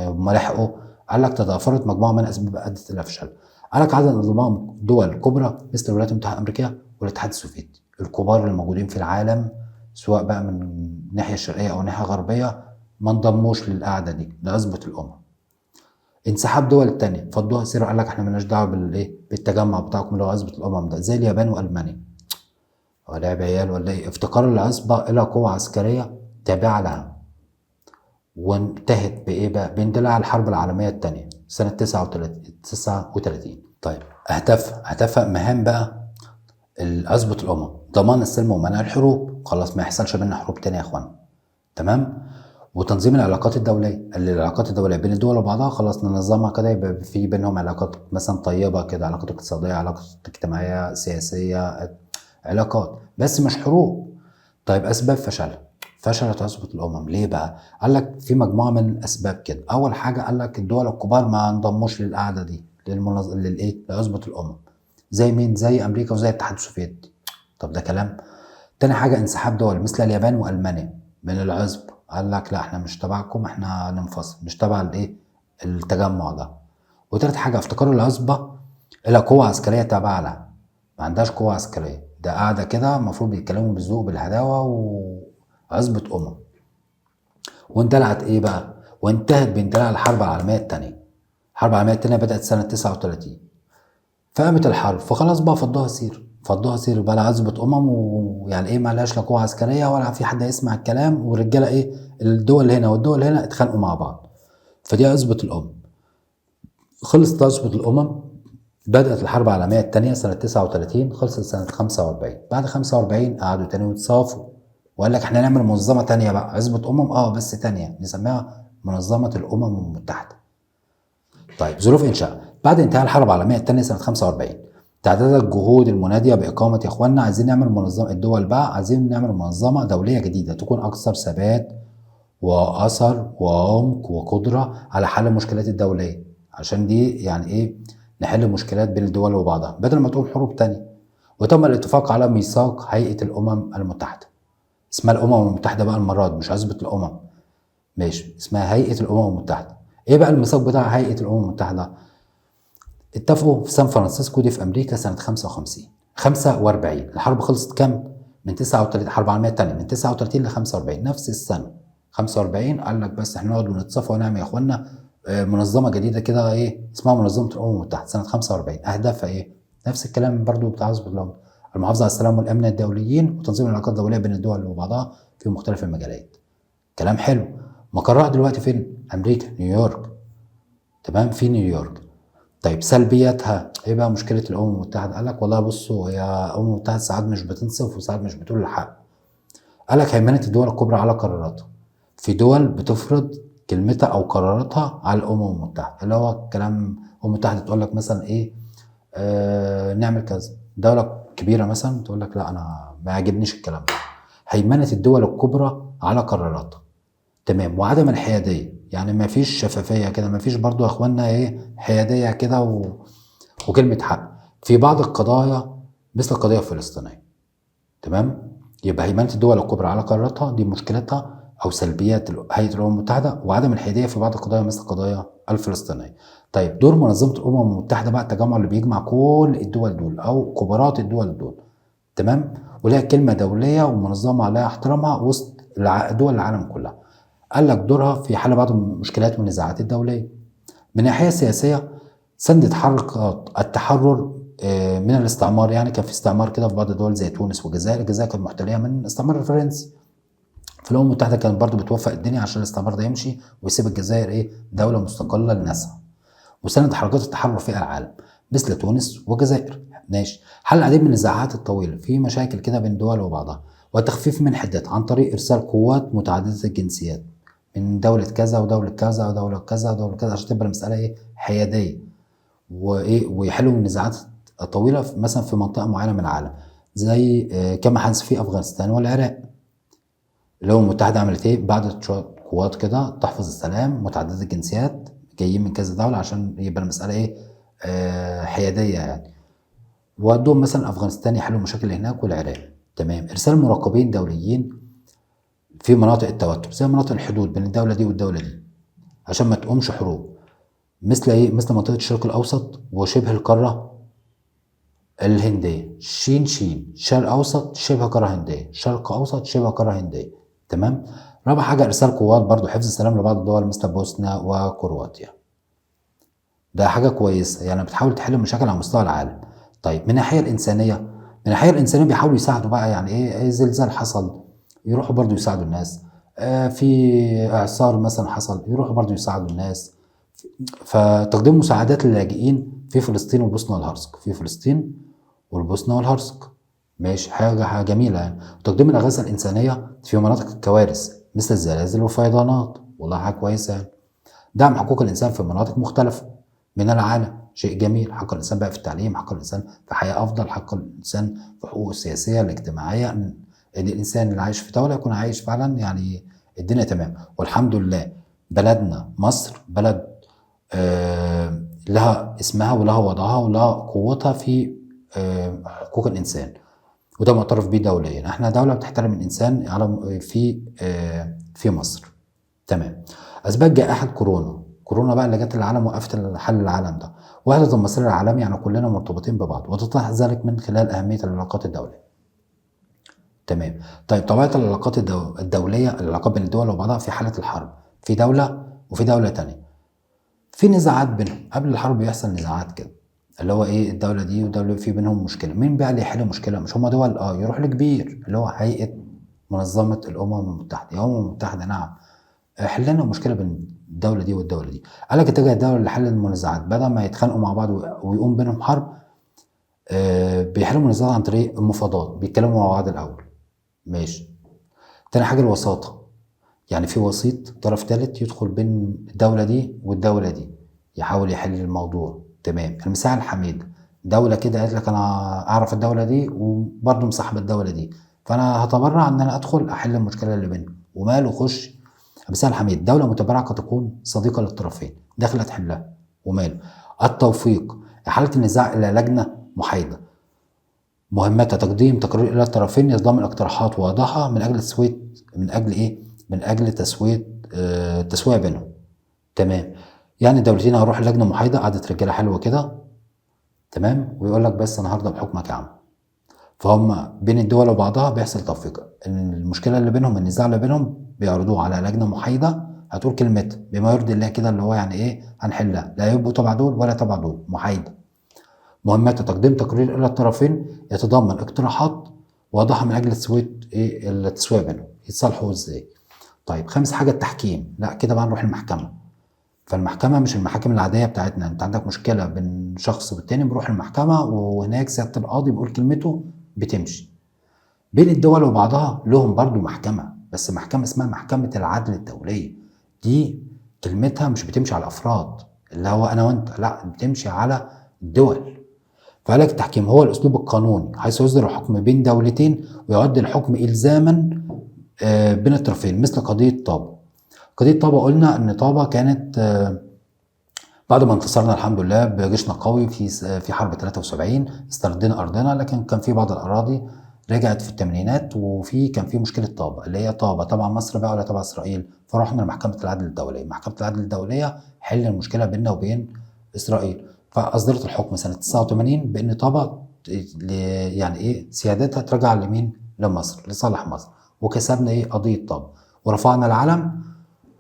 هم لحقوا، قال لك تضافرت مجموعة من الأسباب أدت إلى فشل. قال لك عدم انضمام دول كبرى مثل الولايات المتحدة الأمريكية والاتحاد السوفيتي، الكبار اللي موجودين في العالم سواء بقى من الناحية الشرقية أو الناحية الغربية ما انضموش للقعدة دي لعصبة الأمم. انسحاب دول تانية فضوها سيرة، قال لك احنا مالناش دعوة بالايه، بالتجمع بتاعكم اللي هو عصبة الأمم ده، زي اليابان وألمانيا. هو لعب عيال ولا ايه؟ افتقار العصبة إلى قوة عسكرية تابعة لها. وانتهت بإيه بقى؟ باندلاع الحرب العالمية الثانية سنة 39. طيب أهدافها مهام بقى عصبة الأمم: ضمان السلم ومنع الحروب، خلاص ما يحصلش بينا حروب تانية يا اخوانا. تمام. وتنظيم العلاقات الدولية، اللي العلاقات الدولية بين الدول وبعضها خلاص ننظمها كده، يبقى في بينهم علاقات مثلا طيبة كده، علاقات اقتصادية، علاقات اجتماعية، سياسية، علاقات، بس مش حروب. طيب أسباب فشلها، فشلت عصبة الأمم ليه بقى؟ قال لك في مجموعة من الأسباب كده. أول حاجة قال لك الدول الكبار ما انضموش للقعدة دي، للإيه؟ لعصبة الأمم. زي مين؟ زي أمريكا وزي الاتحاد السوفيتي. طب ده كلام. تاني حاجة انسحاب دول مثل اليابان وألمانيا من العصبة، قال لك لا احنا مش تبعكم، احنا ننفصل، مش تبع الايه، التجمع ده. وتالت حاجة افتقار العصبة إلى قوة عسكرية تابعة لها، ما عندهاش قوة عسكرية، ده قاعدة كده المفروض بيتكلموا بالذوق بالهداوة وعصبة أمم. واندلعت إيه بقى؟ وانتهت باندلاع الحرب العالمية الثانية. الحرب العالمية الثانية بدأت سنة 39، فقامت الحرب، فخلاص بقى فضوها سير، فضوها سير بقى عصبة أمم، ويعني إيه، ما لهاش لا قوة عسكرية ولا في حد يسمع الكلام، والرجالة إيه، الدول هنا والدول هنا اتخانقوا مع بعض. فدي عصبة الأمم. خلصت عصبة الأمم، بدأت الحرب العالمية الثانية سنة 39، خلصت سنة 45. بعد 45 قعدوا تاني وتصافوا، وقال لك احنا نعمل منظمة تانية بقى، عصبة أمم بس تانية، نسميها منظمة الأمم المتحدة. طيب ظروف إنشاء: بعد انتهاء الحرب العالمية الثانية سنة 45 تعددت الجهود المنادية بإقامة، يا إخوانا عايزين نعمل منظمة، الدول بقى عايزين نعمل منظمة دولية جديدة تكون أكثر ثبات وأثر وعمق وقدرة على حل المشكلات الدولية، عشان دي يعني إيه، نحل مشكلات بين الدول وبعضها بدل ما تقوم حروب تانية. وتم الاتفاق على ميثاق هيئة الأمم المتحدة، اسمها الأمم المتحدة بقى المرة دي، مش عصبة الأمم، ماشي، اسمها هيئة الأمم المتحدة. إيه بقى الميثاق بتاع هيئة الأمم المتحدة؟ اتفقوا في سان فرانسيسكو دي في أمريكا سنة 45. الحرب خلصت كام؟ من 39، الحرب العالمية الثانية من 39 ل 45، نفس السنة 45. قال لك بس احنا نقعد ونتصافى ونعمل يا اخوانا منظمة جديدة كده، ايه اسمها؟ منظمة الأمم المتحدة سنة 45. أهدافها ايه؟ نفس الكلام برضو بتاع عصبة الأمم، المحافظة على السلام والأمن الدوليين وتنظيم العلاقات الدولية بين الدول وبعضها في مختلف المجالات. كلام حلو. مقرها دلوقتي فين؟ أمريكا، نيويورك. تمام، في نيويورك. طيب سلبياتها ايه بقى مشكلة الأمم المتحدة؟ قال لك والله بصوا، هي الأمم المتحدة ساعات مش بتنصف وساعات مش بتقول الحق. قال لك هيمنة الدول الكبرى على قراراتها، في دول بتفرض كلمتها أو قراراتها على الأمم المتحدة، اللي هو الكلام الأمم المتحدة تقول لك مثلا ايه، نعمل كذا، دولة كبيرة مثلا تقول لك لا أنا ما يعجبنيش الكلام ده. هيمنة الدول الكبرى على قراراتها. تمام. وعدم الحيادية، يعني ما فيش شفافية كده، ما فيش برضو يا اخوانا ايه حيادية كده وكلمة حق في بعض القضايا مثل القضية الفلسطينية. تمام. يبقى هيمنة الدول الكبرى على قاراتها دي مشكلتها او سلبيات هيئة الامم المتحدة، وعدم الحيادية في بعض القضايا مثل القضايا الفلسطينية. طيب دور منظمة الامم المتحدة بقى، التجمع اللي بيجمع كل الدول دول او كبارات الدول دول، تمام، ولها كلمة دولية ومنظمة عليها احترامها وسط دول العالم كلها. قال لك دورها في حل بعض المشكلات والنزاعات الدولية. من ناحية سياسية سندت حركات التحرر من الاستعمار، يعني كان في استعمار كده في بعض الدول زي تونس والجزائر، الجزائر كانت محتليه من الاستعمار الفرنسي. فالامم المتحدة كانت برضو بتوفق الدنيا عشان الاستعمار ده يمشي ويسيب الجزائر ايه دولة مستقلة لناسها. وسند حركات التحرر في العالم مثل تونس والجزائر. ماشي. حل العديد من النزاعات الطويلة، في مشاكل كده بين دول وبعضها، وتخفيف من حدتها عن طريق ارسال قوات متعددة الجنسيات من دولة كذا ودولة كذا ودولة كذا ودولة كذا عشان تبقى المسالة ايه حيادية، وايه ويحلوا النزاعات الطويلة مثلا في منطقة معينة من العالم، زي كما حدث في افغانستان والعراق. الامم المتحدة عملت ايه؟ بعتت شوية قوات كده تحفظ السلام متعددة الجنسيات جايين من كذا دولة عشان يبقى المسالة ايه حيادية يعني. ودوهم مثلا افغانستان يحلوا مشاكل هناك والعراق. تمام. ارسال مراقبين دوليين في مناطق التوتر زي مناطق الحدود بين الدولة دي والدولة دي عشان ما تقومش حروب، مثل ايه؟ مثل منطقة الشرق الاوسط وشبه القارة الهندية، شين شين، شرق اوسط شبه قارة هنديه، شرق اوسط شبه قارة هنديه. تمام. رابع حاجة ارسال قوات برضو حفظ السلام لبعض الدول مثل بوسنه وكرواتيا. ده حاجة كويسة، يعني بتحاول تحل مشاكل على مستوى العالم. طيب من الناحية الانسانية، من الناحية الانسانية بيحاولوا يساعدوا بقى، يعني ايه زلزال حصل يروحوا برضو يساعدوا الناس، في اعصار مثلا حصل يروحوا برضو يساعدوا الناس. فتقديم مساعدات للاجئين في فلسطين والبوسنه والهرسك، في فلسطين والبوسنه والهرسك، ماشي، حاجة جميلة يعني. تقديم الاغاثة الانسانية في مناطق الكوارث مثل الزلازل والفيضانات، والله حاجة كويسة يعني. دعم حقوق الانسان في مناطق مختلفة من العالم، شيء جميل. حق الانسان بقى في التعليم، حق الانسان في حياة افضل، حق الانسان في حقوقه السياسية الاجتماعية، ان الانسان اللي عايش في دولة يكون عايش فعلا يعني الدنيا تمام. والحمد لله بلدنا مصر بلد لها اسمها ولها وضعها ولها قوتها في حقوق الانسان، وده معترف به دوليا. احنا دولة بتحترم الانسان على في في مصر. تمام. اسباب جائحة كورونا، كورونا بقى اللي جت العالم وقفت حل العالم ده، وحدة المصير العالمي، يعني كلنا مرتبطين ببعض، وتتضح ذلك من خلال أهمية العلاقات الدولية. تمام. طيب طبيعة العلاقات الدولية، العلاقات بين الدول وبعضها في حالة الحرب، في دولة وفي دولة تانية في نزاعات بينهم، قبل الحرب بيحصل نزاعات كده اللي هو ايه الدولة دي والدولة في بينهم مشكلة، مين بقى اللي يحل مشكلة؟ مش هما دول، يروح لكبير اللي هو هيئة منظمة الأمم المتحدة، يا الأمم المتحدة نعم حل لنا مشكلة بين الدولة دي والدولة دي. قال لك اتجه الدولة لحل المنازعات، بدل ما يتخانقوا مع بعض ويقوم بينهم حرب، بيحلوا المنازعات عن طريق المفاوضات، بيتكلموا مع بعض الاول. ماشي. تاني حاجة الوساطة، يعني في وسيط طرف ثالث يدخل بين الدولة دي والدولة دي يحاول يحل الموضوع. تمام. المساحة الحميدة، دولة كده قالت لك انا اعرف الدولة دي وبرضه مصاحبه الدولة دي، فانا هتبرع ان انا ادخل احل المشكلة اللي بينهم، وماله خش. مثال حميد، دولة متبرعة قد تكون صديقة للطرفين داخلة تحلها، وماله. التوفيق، إحالة النزاع إلى لجنة محايدة مهمتها تقديم تقرير إلى الطرفين يتضمن اقتراحات واضحة من أجل تسوية، من أجل إيه؟ من أجل تسوية التسوية بينهم. تمام. يعني الدولتين هروح لجنة محايدة، قعدة رجالة حلوة كده، تمام، ويقول لك بس أنا هرضى بحكمك يا عم. فهم بين الدول وبعضها بيحصل توفيق، المشكلة اللي بينهم، النزاع اللي بينهم بيعرضوه على لجنة محايدة هتقول كلمتها بما يرضي الله كده، اللي هو يعني ايه هنحلها، لا يبقوا تبع دول ولا تبع دول، محايدة. مهمتها تقديم تقرير الى الطرفين يتضمن اقتراحات واضحة من اجل تسويه ايه التسوية بينهم، يتصالحوا ازاي. طيب خامس حاجة التحكيم، لا كده بقى نروح المحكمة. فالمحكمه مش المحاكم العادية بتاعتنا، انت عندك مشكلة بين شخص والتاني بنروح المحكمة وهناك سيادة القاضي بيقول كلمته بتمشي. بين الدول وبعضها لهم برضو محكمة، بس محكمة اسمها محكمة العدل الدولية، دي كلمتها مش بتمشي على الأفراد اللي هو أنا وأنت، لا بتمشي على الدول. فقال لك التحكيم هو الأسلوب القانوني حيث يصدر الحكم بين دولتين ويعد الحكم إلزاما بين الطرفين، مثل قضية طابة. قضية طابة قلنا إن طابة كانت بعد ما انتصرنا الحمد لله بجيشنا قوي في حرب 73 استردينا أرضنا، لكن كان في بعض الأراضي رجعت في الثمانينات، وفي كان في مشكلة طابة، اللي هي طابة تبع مصر بقى ولا تبع اسرائيل، فرحنا لمحكمة العدل الدولية. محكمة العدل الدولية حل المشكلة بيننا وبين اسرائيل، فاصدرت الحكم سنة 89 بان طابة يعني ايه سيادتها ترجع لمين؟ لمصر، لصالح مصر، وكسبنا ايه قضية طابة ورفعنا العلم،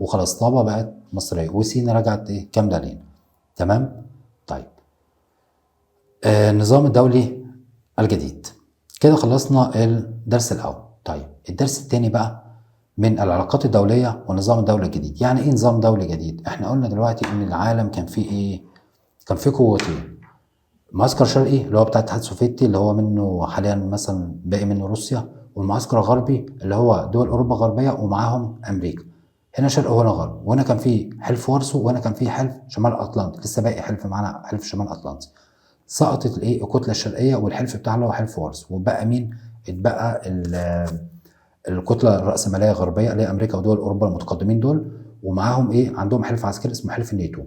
وخلاص طابة بقت مصرية، وسينا رجعت ايه كاملة لينا. تمام؟ طيب النظام الدولي الجديد كده خلصنا الدرس الاول. طيب الدرس الثاني بقى من العلاقات الدولية والنظام الدولي الجديد. يعني ايه نظام دولي جديد؟ احنا قلنا دلوقتي ان العالم كان فيه ايه؟ كان فيه قوتين، معسكر شرقي اللي هو بتاع الاتحاد السوفيتي اللي هو منه حاليا مثلا باقي منه روسيا، والمعسكر الغربي اللي هو دول اوروبا الغربية ومعاهم امريكا. هنا شرق وهنا غرب، وهنا كان فيه حلف وارسو، وهنا كان فيه حلف شمال اطلنطي، لسه باقي حلف معانا حلف شمال اطلنطي. سقطت الايه الكتلة الشرقية والحلف بتاعها اللي هو حلف وارسو، وبقى مين؟ اتبقى الكتلة الراسمالية الغربية اللي هي امريكا ودول اوروبا المتقدمين دول، ومعاهم ايه؟ عندهم حلف عسكري اسمه حلف الناتو.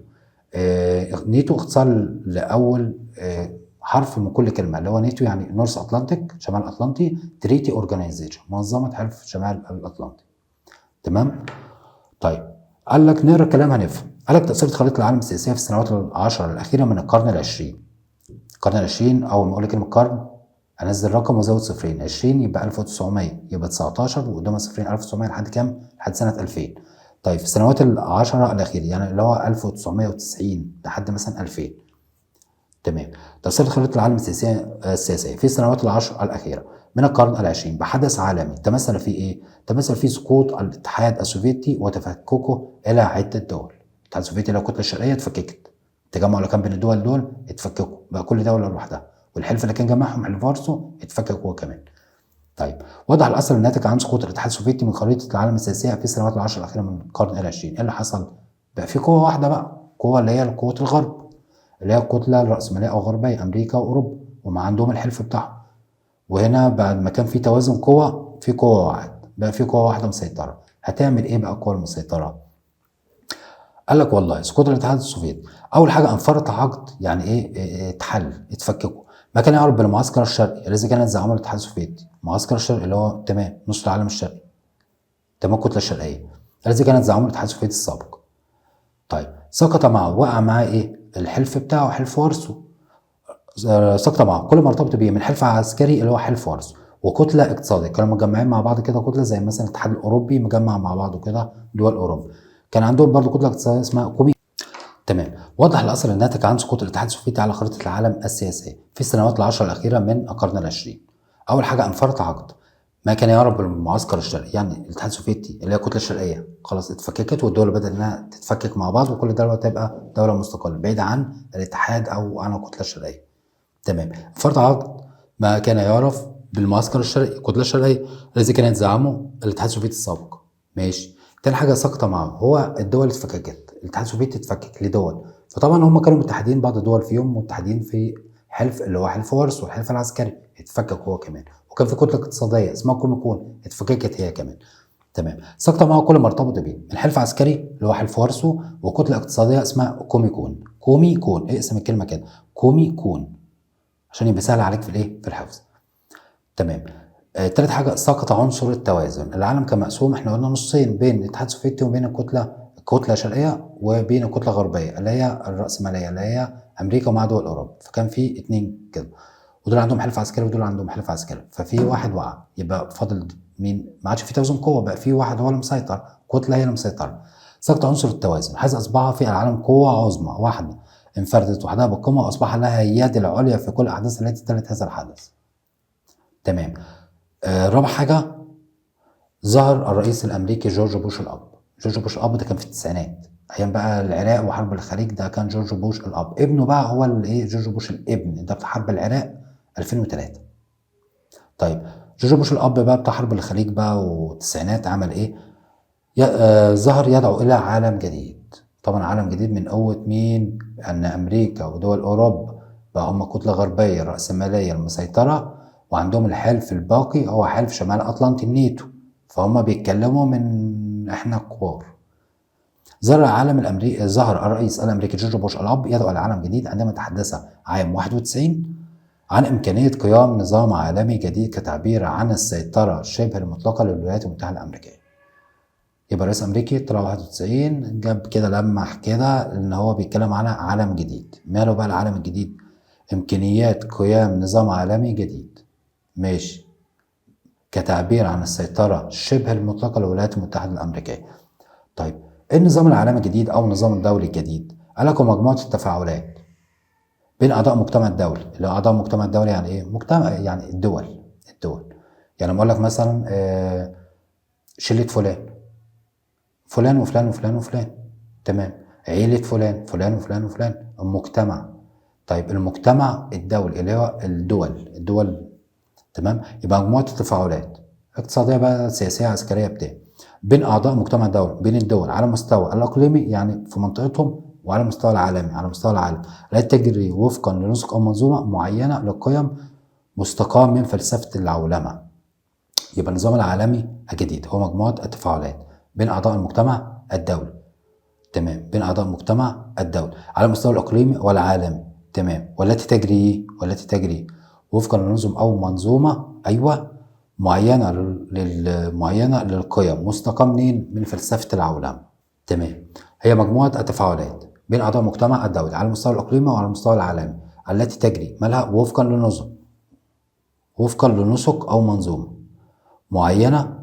ناتو اختصار لاول حرف من كل كلمة، اللي هو ناتو يعني North Atlantic شمال اطلنطي، Treaty Organization منظمة حلف شمال الاطلنطي. تمام؟ طيب قال لك نقرا الكلام هنفهم. قال لك تاثير خريطة العالم السياسية في السنوات العشر الاخيرة من القرن العشرين. القرن العشرين، اول ما اقول لك كلمة قرن انزل رقم وازود صفرين، 20 يبقى 1900 يبقى 19 وقدامها صفرين 1900 لحد كام؟ لحد سنة 2000. طيب في السنوات العشرة الاخيرة يعني اللي هو 1990 لحد مثلا 2000. تمام. تأثير خريطة العالم السياسية في السنوات العشر الأخيرة من القرن العشرين بحدث عالمي تمثل فيه إيه؟ تمثل فيه سقوط الاتحاد السوفيتي وتفككه إلى عدة دول. الاتحاد السوفيتي لو الكتلة الشرقية اتفككت، التجمع اللي كان بين الدول دول اتفككوا، بقى كل دولة لوحدها، والحلف اللي كان جمعهم حلف وارسو اتفكك هو كمان. طيب وضح الأثر الناتج عن سقوط الاتحاد السوفيتي من خريطة العالم السياسية في السنوات العشر الأخيرة من القرن العشرين. إيه اللي حصل؟ بقى في قوة واحدة بقى، قوة اللي هي قوة الغرب، اللي هي الكتلة الرأسمالية أو الغربية، أمريكا وأوروبا، وما عندهم الحلف بتاعهم. وهنا بعد ما كان في توازن قوة، في قوة واحدة، بقى في قوة واحدة مسيطرة. هتعمل إيه بقى القوة المسيطرة؟ قال لك والله سقوط الاتحاد السوفيتي أول حاجة انفرط عقد، يعني إيه؟ اتحل، اتفككوا. ما كان يعرف بالمعسكر الشرقي الذي كان يزعمه الاتحاد السوفيتي، المعسكر الشرقي اللي هو تمام نص العالم الشرقي، تمام الكتلة الشرقية الذي كان يزعمه الاتحاد السوفيتي السابق. طيب سقط معه، وقع معاه إيه؟ الحلف بتاعه حلف وارسو، سقط معه كل ما ارتبط بيه من حلف عسكري اللي هو حلف وارسو وكتله اقتصادية، كانوا مجمعين مع بعض كده كتلة زي مثلا الاتحاد الاوروبي مجمع مع بعضه كده دول اوروبا، كان عندهم برضه كتلة اقتصادية اسمها كومي. تمام. وضح الاثر الناتج عن سقوط الاتحاد السوفيتي على خريطة العالم السياسية في السنوات العشر الاخيرة من القرن العشرين. اول حاجة انفرط عقد ما كان يعرف بالمعسكر الشرقي، يعني الاتحاد السوفيتي اللي هي الكتلة الشرقية خلاص اتفككت، والدول بدات انها تتفكك مع بعض، وكل دولة تبقى دولة مستقلة بعيدة عن الاتحاد او عن الكتلة الشرقية. تمام. انفرط عقد ما كان يعرف بالمعسكر الشرقي، الكتلة الشرقية الذي كان يزعمه الاتحاد السوفيتي السابق. ماشي. تاني حاجة سقط معه، هو الدول اتفككت، الاتحاد السوفيتي اتفكك لدول، فطبعا هم كانوا متحدين، بعض الدول فيهم متحدين في حلف اللي هو حلف وارسو والحلف العسكري اتفكك هو كمان، وكان في كتلة اقتصادية اسمها كوميكون اتفككت هي كمان. تمام. سقط معه كل ما ارتبط بيه من حلف عسكري اللي هو حلف وارسو وكتله اقتصادية اسمها كوميكون. كوميكون اقسم الكلمة كده، كوميكون، عشان يبقى سهل عليك في الايه؟ في الحفظ. تمام. تالت حاجة سقط عنصر التوازن. العالم كان مقسوم، احنا قلنا نصين، بين الاتحاد السوفيتي وبين الكتلة الشرقية وبين الكتلة الغربية اللي هي الراسمالية اللي هي امريكا ومع دول اوروبا، فكان في اتنين كده، ودول عندهم حلف عسكري ودول عندهم حلف عسكري، ففي واحد وقع، يبقى فاضل مين؟ ما عادش في توازن قوة، بقى في واحد هو اللي مسيطر، كتلة هي اللي مسيطرة. سقط عنصر التوازن حيث اصبح في العالم قوة عظمى واحدة انفردت وحدها بالقمه واصبح لها اليد العليا في كل الاحداث التي تلت هذا الحدث. تمام. رابع حاجة ظهر الرئيس الامريكي جورج بوش الاب. جورج بوش الاب ده كان في التسعينات، ايام بقى العراق وحرب الخليج، ده كان جورج بوش الاب. ابنه بقى هو اللي ايه؟ جورج بوش الابن ده بتاع حرب العراق 2003. طيب جورج بوش الاب بقى بتاع حرب الخليج بقى والتسعينات عمل ايه؟ ظهر يدعو الى عالم جديد. طبعا عالم جديد من قوة مين؟ ان امريكا ودول اوروبا بقى هم كتلة غربية الراسمالية المسيطرة، وعندهم الحلف الباقي هو حلف شمال اطلنطي الناتو، فهم بيتكلموا من احنا كبار. ظهر العالم الامريكي، ظهر الرئيس الامريكي جورج بوش الاب يدعو الى عالم جديد عندما تحدث عام 91 عن إمكانية قيام نظام عالمي جديد كتعبير عن السيطرة شبه المطلقة للولايات المتحدة الأمريكية. يبقى الرئيس الأمريكي طلع 91 جاب كده لمح كده إن هو بيتكلم على عالم جديد. ماله بقى العالم الجديد؟ إمكانيات قيام نظام عالمي جديد، ماشي، كتعبير عن السيطرة شبه المطلقة للولايات المتحدة الأمريكية. طيب إيه النظام العالمي الجديد أو النظام الدولي الجديد؟ قال لكم مجموعة التفاعلات بين أعضاء المجتمع الدولي. اللي هو أعضاء المجتمع الدولي يعني إيه؟ مجتمع يعني الدول، الدول. يعني لما أقول لك مثلا شلة فلان، فلان وفلان وفلان وفلان، تمام، عيلة فلان، فلان وفلان وفلان، المجتمع. طيب المجتمع الدولي اللي هو الدول، الدول، تمام. يبقى مجموعة التفاعلات اقتصادية بقى، سياسية، عسكرية، بتاع، بين أعضاء مجتمع الدولي، بين الدول على مستوى الإقليمي يعني في منطقتهم، وعلى مستوى العالمي، على مستوى العالم، لا تجري وفقا لنسق أو منظومة معينة لقيم مستقاة من فلسفة العولمة. يبقى النظام العالمي الجديد هو مجموعة التفاعلات بين أعضاء المجتمع الدولي، تمام، بين أعضاء المجتمع الدولي على المستوى الإقليمي والعالمي، تمام، والتي تجري وفقا لنظم أو منظومة، أيوة، معينة معينة للقيم مستقاة منين؟ من فلسفة العولمة، تمام. هي مجموعة التفاعلات بين أعضاء المجتمع الدولي على المستوى الإقليمي وعلى المستوى العالمي التي تجري مالها وفقا لنظم، وفقا لنسق أو منظومة معينة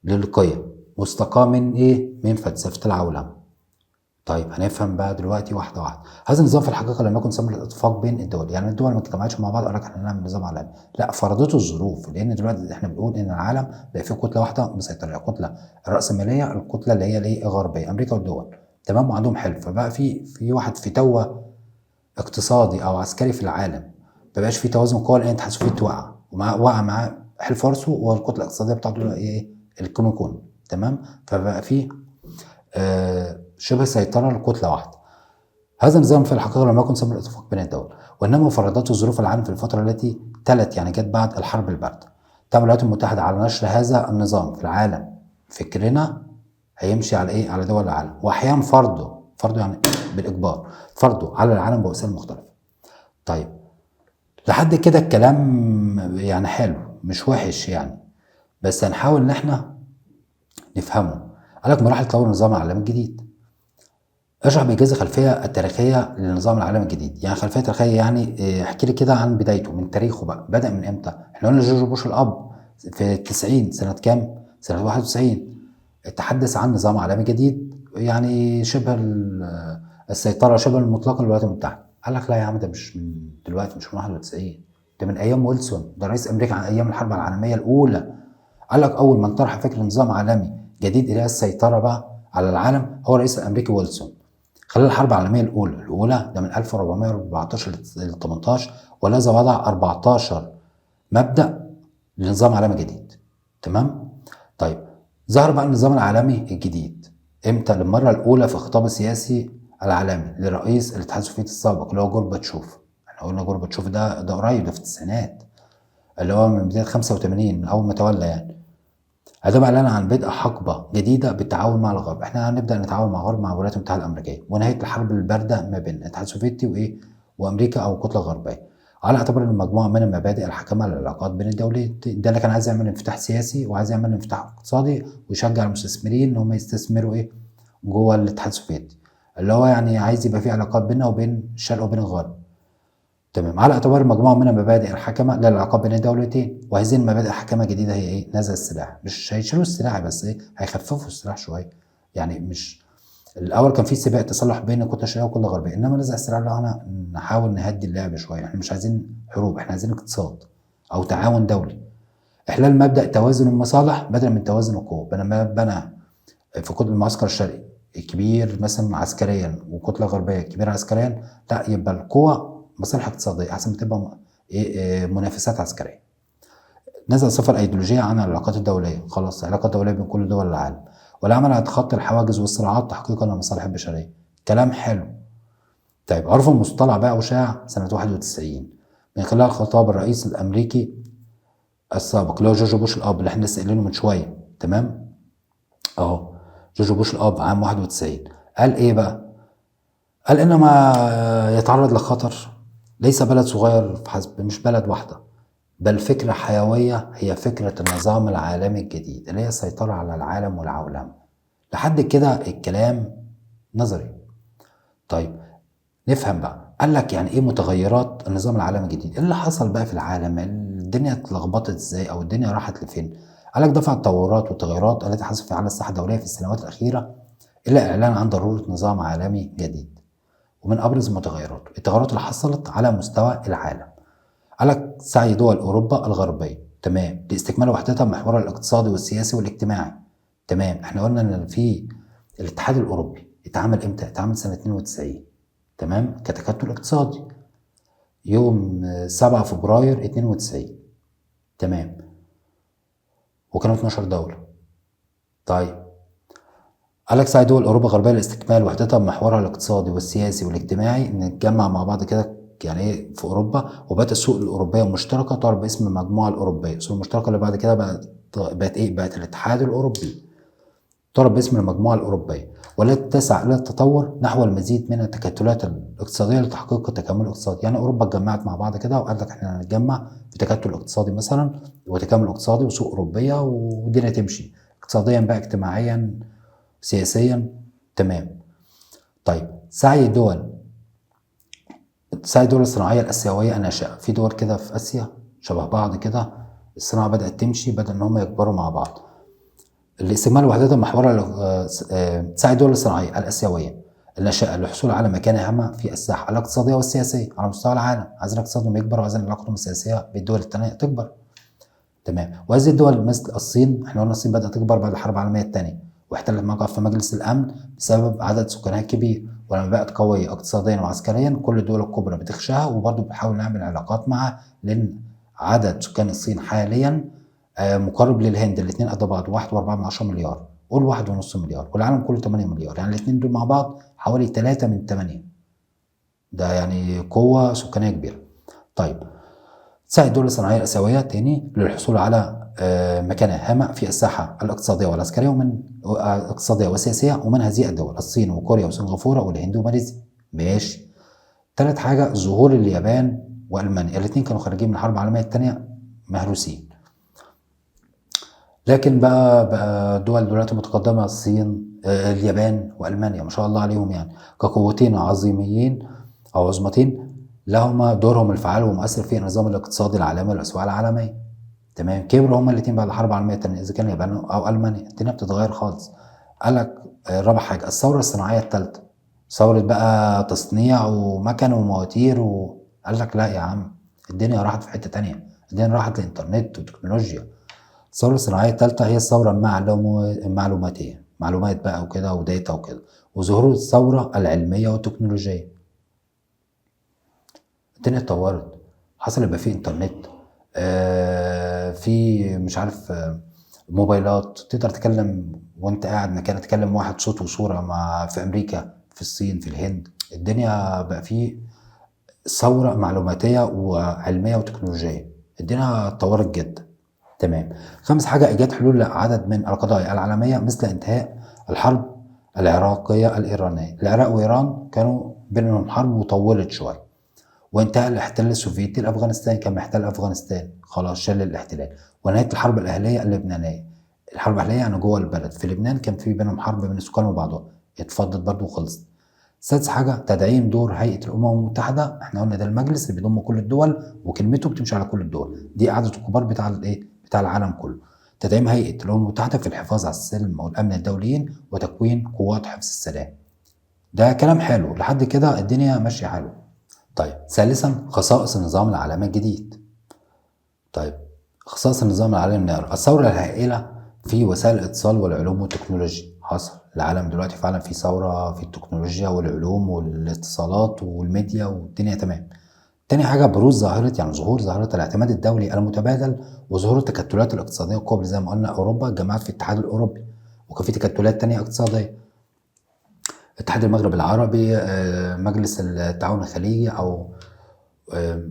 للقيم مستقاة من إيه؟ من فلسفة العولمة. طيب هنفهم بقى دلوقتي واحدة واحدة. هذا النظام في الحقيقة لم يكن ثمرة الاتفاق بين الدول، يعني الدول ما اجتمعتش مع بعض قال لك احنا هنعمل نظام عالمي، لا، فرضته الظروف، لأن دلوقتي احنا بنقول إن العالم بقى فيه كتلة واحدة مسيطرة، الكتلة الرأسمالية، الكتلة اللي هي الايه؟ الغربية، أمريكا والدول، تمام، وعندهم حلف، فبقى في واحد في توه اقتصادي أو عسكري في العالم، ما بقاش في توازن قوى، لأن الاتحاد السوفيتي وقع، ومع وقع معاه حلف وارسو والكتلة الاقتصادية بتاعته ايه؟ الكوميكون، تمام، فبقى في شبه سيطرة لكتلة واحدة. هذا النظام في الحقيقة لم يكن ثمرة الاتفاق بين الدول، وإنما فرضته ظروف العالم في الفترة التي تلت، يعني جت بعد الحرب الباردة. تعمل الولايات المتحدة على نشر هذا النظام في العالم، فكرنا هيمشي على إيه؟ على دول العالم، وأحيانا فرضه، فرضه يعني بالإجبار، فرضه على العالم بوسائل مختلفة. طيب لحد كده الكلام يعني حلو مش وحش يعني، بس هنحاول إن إحنا نفهمه. قال لك مراحل تطور النظام العالمي الجديد. اشرح بإيجاز الخلفية التاريخية للنظام العالمي الجديد. يعني خلفية تاريخية يعني احكي لي كده عن بدايته، من تاريخه بقى، بدأ من امتى؟ احنا قلنا جورج بوش الأب في 90، سنة كام؟ سنة 91 تحدث عن نظام عالمي جديد، يعني شبه السيطرة شبه المطلقة للولايات المتحدة. قال لك لا يا عم، ده مش من دلوقتي، مش من 91، ده من أيام ويلسون، ده رئيس أمريكا عن أيام الحرب العالمية الأولى. قال لك أول من طرح فكرة نظام عالمي جديد إلى السيطرة بقى على العالم هو الرئيس الأمريكي ويلسون خلال الحرب العالمية الأولى، ده من 1414 ل 18، والذي وضع 14 مبدأ لنظام عالمي جديد، تمام؟ طيب ظهر بقى النظام العالمي الجديد امتى؟ للمرة الأولى في الخطاب السياسي العالمي لرئيس الاتحاد السوفيتي السابق اللي هو جورباتشوف. احنا قلنا جورباتشوف ده قريب، ده في التسعينات، اللي هو من بداية 85، من أول ما تولى يعني. هذا اعلان عن بدء حقبة جديدة بالتعاون مع الغرب. احنا هنبدا نتعاون مع الغرب، مع الولايات المتحدة الامريكية، ونهاية الحرب البارده ما بين الاتحاد السوفيتي وايه وامريكا او الكتلة الغربية، على اعتبار ان مجموعة من المبادئ الحاكمة للعلاقات بين الدولتين. ده اللي كان عايز يعمل انفتاح سياسي وعايز يعمل انفتاح اقتصادي ويشجع المستثمرين ان هم يستثمروا ايه جوه الاتحاد السوفيتي، اللي هو يعني عايز يبقى في علاقات بيننا وبين الشرق وبين الغرب، تمام، على اعتبار مجموعة من المبادئ الحاكمة للعلاقات بين الدولتين. وهذه المبادئ الحاكمة الجديدة هي ايه؟ نزع السلاح. مش هيشيلوا السلاح، بس ايه، هيخففوا السلاح شوية. يعني مش الاول كان في سباق تصلح بين الكتلة الشرقية والكتله الغربية، انما نزع السلاح لو احنا نحاول نهدي اللعب شوية، احنا مش عايزين حروب، احنا عايزين اقتصاد او تعاون دولي. احلال مبدا توازن المصالح بدلا من توازن القوة. بنى بنى في كتلة المعسكر الشرقي كبير مثلا عسكريا وكتله غربية كبيرة عسكريا، لا، يبقى القوة مصالح اقتصادية احسن ما تبقى منافسات عسكرية. نزل صفة الايديولوجية عن العلاقات الدولية، خلاص العلاقات الدولية بين كل دول العالم، والعمل على تخطي الحواجز والصراعات تحقيقا للمصالح البشرية. كلام حلو. طيب عرف المصطلح بقى وشاع سنة 91 من خلال خطاب الرئيس الامريكي السابق اللي هو جورج بوش الاب، اللي احنا لسه قايلينه من شوية، تمام؟ اهو جورج بوش الاب عام 91 قال ايه بقى؟ قال ان ما يتعرض لخطر ليس بلد صغير فحسب، مش بلد واحدة، بل فكرة حيوية، هي فكرة النظام العالمي الجديد اللي هي السيطرة على العالم والعولمة. لحد كده الكلام نظري. طيب نفهم بقى، قال لك يعني ايه متغيرات النظام العالمي الجديد؟ ايه اللي حصل بقى في العالم؟ الدنيا اتلخبطت ازاي او الدنيا راحت لفين؟ قال لك دفع التطورات والتغيرات التي حصلت على الساحة الدولية في السنوات الاخيرة الى اعلان عن ضرورة نظام عالمي جديد. ومن ابرز المتغيرات التغيرات اللي حصلت على مستوى العالم، قال لك سعي دول اوروبا الغربية، تمام، لاستكمال وحدتها محورها الاقتصادي والسياسي والاجتماعي. تمام، احنا قلنا ان في الاتحاد الاوروبي اتعمل امتى؟ اتعمل سنة 92، تمام، كتكتل اقتصادي يوم 7 فبراير 92، تمام، وكانوا 12 دولة. طيب قال لك سعي دول اوروبا الغربية لاستكمال وحدتها بمحورها الاقتصادي والسياسي والاجتماعي، نتجمع مع بعض كده يعني ايه في اوروبا، وبات السوق الاوروبية المشتركة تعرف باسم المجموعة الاوروبية، السوق المشتركة اللي بعد كده بقت ايه؟ بقت الاتحاد الاوروبي، تعرف باسم المجموعة الاوروبية، والتي تسعى الى التطور نحو المزيد من التكتلات الاقتصادية لتحقيق التكامل الاقتصادي. يعني اوروبا اتجمعت مع بعض كده وقال لك احنا هنتجمع في تكتل اقتصادي مثلا وتكامل اقتصادي وسوق اوروبية والدنيا تمشي اقتصاديا بقى، اجتماعيا، سياسيا، تمام. طيب سعي دول الصناعية الاسيوية الناشئة، في دول كده في اسيا شبه بعض كده الصناعة بدات تمشي، بدا ان هم يكبروا مع بعض. لاستكمال وحدتها محورها سعي الدول الصناعية الاسيوية الناشئة للحصول على مكانه هامة في الساحة الاقتصادية والسياسية على مستوى العالم، عايزين اقتصادهم يكبر وعايزين علاقتهم السياسية بالدول الثانية تكبر. تمام، وهذه الدول مثل الصين، احنا قلنا الصين بدات تكبر بعد الحرب العالمية الثانية واحتلت موقع في مجلس الامن بسبب عدد سكانها الكبير، ولما بقت قوية اقتصاديا وعسكريا كل الدول الكبرى بتخشاها وبرضه بتحاول نعمل علاقات معها، لان عدد سكان الصين حاليا مقارب للهند، الاثنين قد بعض، 1.4 مليار، قول 1.5 مليار، والعالم كله 8 مليار، يعني الاثنين دول مع بعض حوالي 3 من 8، ده يعني قوة سكانية كبيرة. طيب تساعد الدول الصناعية الآسيوية تاني للحصول على مكانة هامة في الساحة الاقتصادية والعسكرية ومن الاقتصادية والسياسية، ومن هذه الدول الصين وكوريا وسنغافورة والهند وماليزيا. ماشي. تالت حاجة ظهور اليابان وألمانيا، الاثنين كانوا خارجين من الحرب العالمية الثانية مهروسين، لكن بقى دول دلوقتي متقدمة، الصين اليابان وألمانيا ما شاء الله عليهم، يعني كقوتين عظيميين أو عظمتين لهما دورهم الفعال ومؤثر في النظام الاقتصادي العالمي والأسواق العالمية. تمام، كبروا هما الاثنين بعد الحرب العالمية الثانية، إذا كان اليابان أو ألمانيا الدنيا بتتغير خالص. قال لك رابع حاجة الثورة الصناعية الثالثة، ثورة بقى تصنيع ومكن ومواتير قال لك لا يا عم الدنيا راحت في حتة تانية، الدنيا راحت للإنترنت وتكنولوجيا. الثورة الصناعية الثالثة هي الثورة المعلوماتية، معلومات بقى وكده وداتا وكده، وظهور الثورة العلمية والتكنولوجية. الدنيا اتطورت، حصل يبقى في انترنت، في مش عارف موبايلات تقدر تتكلم وانت قاعد مكانك، تكلم واحد صوت وصورة مع في امريكا، في الصين، في الهند. الدنيا بقى في ثورة معلوماتية وعلمية وتكنولوجية، الدنيا اتطورت جدا. تمام. خامس حاجة إيجاد حلول لعدد من القضايا العالمية مثل انتهاء الحرب العراقية الإيرانية. العراق وإيران كانوا بينهم حرب وطولت شوية، وانتهى الاحتلال السوفيتي لأفغانستان، كان محتل أفغانستان خلاص شال الاحتلال، ونهاية الحرب الأهلية اللبنانية. الحرب الأهلية يعني جوه البلد، في لبنان كان في بينهم حرب بين السكان وبعضهم، اتفضت برضه وخلصت. سادس حاجة تدعيم دور هيئة الأمم المتحدة، احنا قلنا ده المجلس اللي بيضم كل الدول وكلمته بتمشي على كل الدول، دي قعدة الكبار بتاع الايه؟ بتاع العالم كله. تدعيم هيئة الأمم المتحدة في الحفاظ على السلم والأمن الدوليين وتكوين قوات حفظ السلام. ده كلام حلو، لحد كده الدنيا ماشية حلو. طيب ثالثا خصائص النظام العالمي الجديد. طيب خصائص النظام العالمي، نقرا الثورة الهائلة في وسائل الاتصال والعلوم والتكنولوجيا. حصل العالم دلوقتي فعلا في ثورة في التكنولوجيا والعلوم والاتصالات والميديا والدنيا تمام. تاني حاجة بروز ظاهرة، يعني ظهور ظاهرة الاعتماد الدولي المتبادل وظهور التكتلات الاقتصادية الكبرى، زي ما قلنا أوروبا اتجمعت في الاتحاد الأوروبي، وكان في تكتلات تانية اقتصادية، اتحاد المغرب العربي، مجلس التعاون الخليجي، أو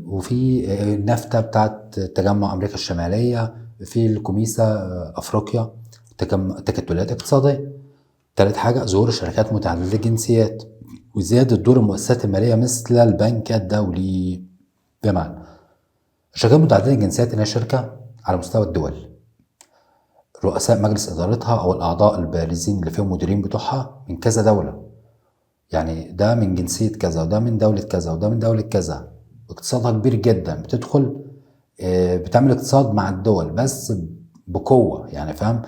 وفي النافتا بتاعت تجمع أمريكا الشمالية، في الكوميسا أفريقيا، تكتلات اقتصادية. تالت حاجة ظهور الشركات متعددة الجنسيات وزيادة دور المؤسسات المالية مثل البنك الدولي. بمعنى الشركات متعددة الجنسيات إنها شركة على مستوى الدول، رؤساء مجلس إدارتها أو الأعضاء البارزين اللي فيهم مديرين بتوعها من كذا دولة، يعني ده من جنسية كذا وده من دولة كذا وده من دولة كذا. اقتصادها كبير جدا، بتدخل بتعمل اقتصاد مع الدول بس بقوة، يعني فاهم.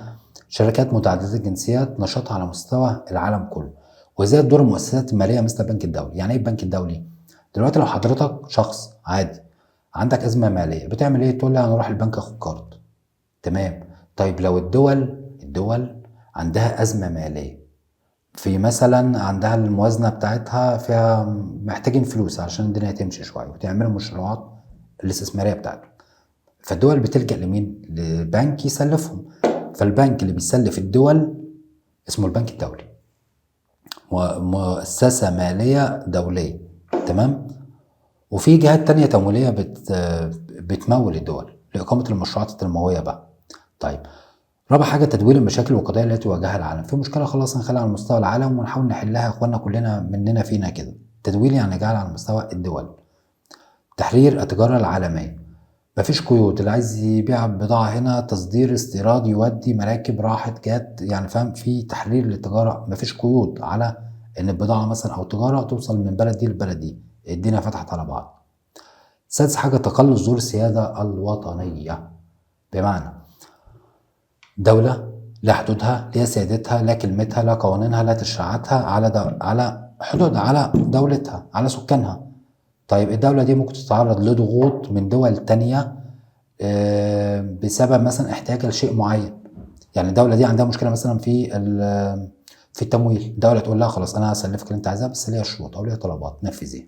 شركات متعددة الجنسيات نشاطها على مستوى العالم كله، وزاد دور المؤسسات المالية مثل البنك الدولي. يعني ايه البنك الدولي؟ دلوقتي لو حضرتك شخص عادي عندك أزمة مالية بتعمل ايه؟ تقول لي انا اروح البنك اخد قرض. تمام. طيب لو الدول عندها أزمة مالية، في مثلا عندها الموازنة بتاعتها فيها محتاجين فلوس عشان الدنيا تمشي شوية وتعملوا مشروعات الاستثمارية بتاعتهم، فالدول بتلجأ لمين؟ لبنك يسلفهم. فالبنك اللي بيسلف الدول اسمه البنك الدولي، مؤسسة مالية دولية. تمام. وفي جهات تانية تمويلية بتمول الدول لإقامة المشروعات التنموية بقى. طيب رابع حاجة تدوير المشاكل والقضايا التي تواجهها العالم. في مشكلة خلاص هنخليها على مستوى العالم ونحاول نحلها يا اخوانا كلنا مننا فينا كده. تدوير يعني جعل على مستوى الدول. تحرير التجارة العالمية، مفيش قيود، اللي عايز يبيع بضاعة هنا تصدير استيراد يودي مراكب راحت جت، يعني فاهم، في تحرير للتجارة، مفيش قيود على ان البضاعة مثلا او التجارة توصل من بلد دي لبلد دي، الدنيا فتحت على بعض. سادس حاجة تقلص دور السيادة الوطنية. بمعنى دولة لا حدودها، لا سيادتها، لا كلمتها، لا قوانينها، لا تشريعاتها على حدودها، على دولتها، على سكانها. طيب الدولة دي ممكن تتعرض لضغوط من دول تانية بسبب مثلا احتياجها لشيء معين. يعني الدولة دي عندها مشكلة مثلا في التمويل، الدولة تقول لها خلاص أنا هسلفك اللي أنت عايزاه بس ليها شروط أو ليها طلبات نفذيها.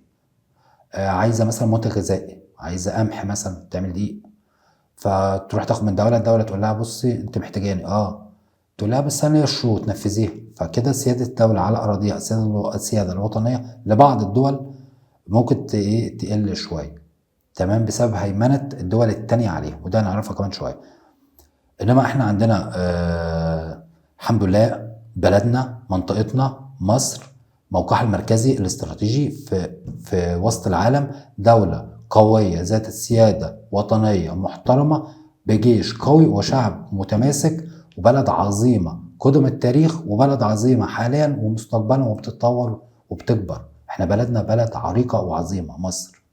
عايزة مثلا منتج غذائي، عايزة قمح مثلا تعمل دقيق، فتروح تاخد من دولة، الدولة تقول لها بصي أنت محتاجاني، تقول لها بس أنا ليا شروط نفذيها. فكده سيادة الدولة على أراضيها، السيادة الوطنية لبعض الدول ممكن تقل شوية. تمام، بسبب هيمنة الدول التانية عليها، وده هنعرفها كمان شوية. إنما إحنا عندنا الحمد لله بلدنا، منطقتنا مصر، موقعها المركزي الاستراتيجي في وسط العالم، دولة قوية ذات السيادة وطنية محترمة بجيش قوي وشعب متماسك، وبلد عظيمة قدم التاريخ، وبلد عظيمة حاليا ومستقبلا وبتتطور وبتكبر. احنا بلدنا بلد عريقة وعظيمة مصر.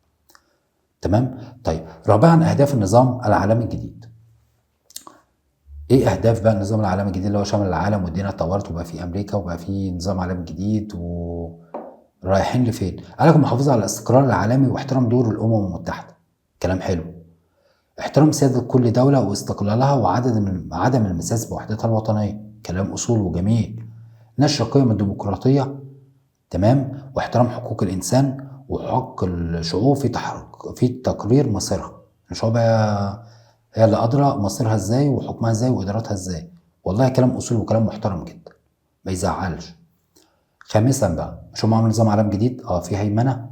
تمام. طيب رابعا اهداف النظام العالمي الجديد. ايه اهداف بقى النظام العالمي الجديد اللي هو شمل العالم والدنيا اتطورت وبقى في امريكا وبقى في نظام عالمي جديد ورايحين لفين؟ قال لك المحافظة على الاستقرار العالمي واحترام دور الامم المتحدة. كلام حلو. احترام سيادة كل دولة واستقلالها وعدم المساس بوحدتها الوطنية. كلام اصول وجميل. نشر قيم الديمقراطية، تمام، واحترام حقوق الانسان وحق الشعوب في تقرير مصيرها. الشعوب هي اللي قادرة مصيرها ازاي وحكمها ازاي وادارتها ازاي. والله كلام اصول وكلام محترم جدا ما يزعلش. خامسا بقى، مش هم عملوا نظام عالم جديد؟ في هيمنة.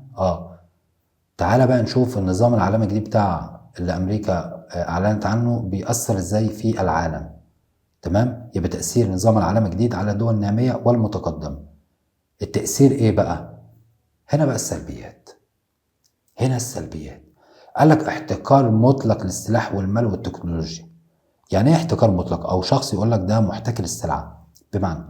تعالى بقى نشوف النظام العالمي الجديد بتاع اللي امريكا اعلنت عنه بيأثر ازاي في العالم. تمام، يبقى تأثير نظام العالم الجديد على الدول النامية والمتقدمه. التأثير ايه بقى؟ هنا بقى السلبيات. هنا السلبيات. قال لك احتكار مطلق للسلاح والمال والتكنولوجيا. يعني ايه احتكار مطلق؟ او شخص يقول لك ده محتكر السلعة، بمعنى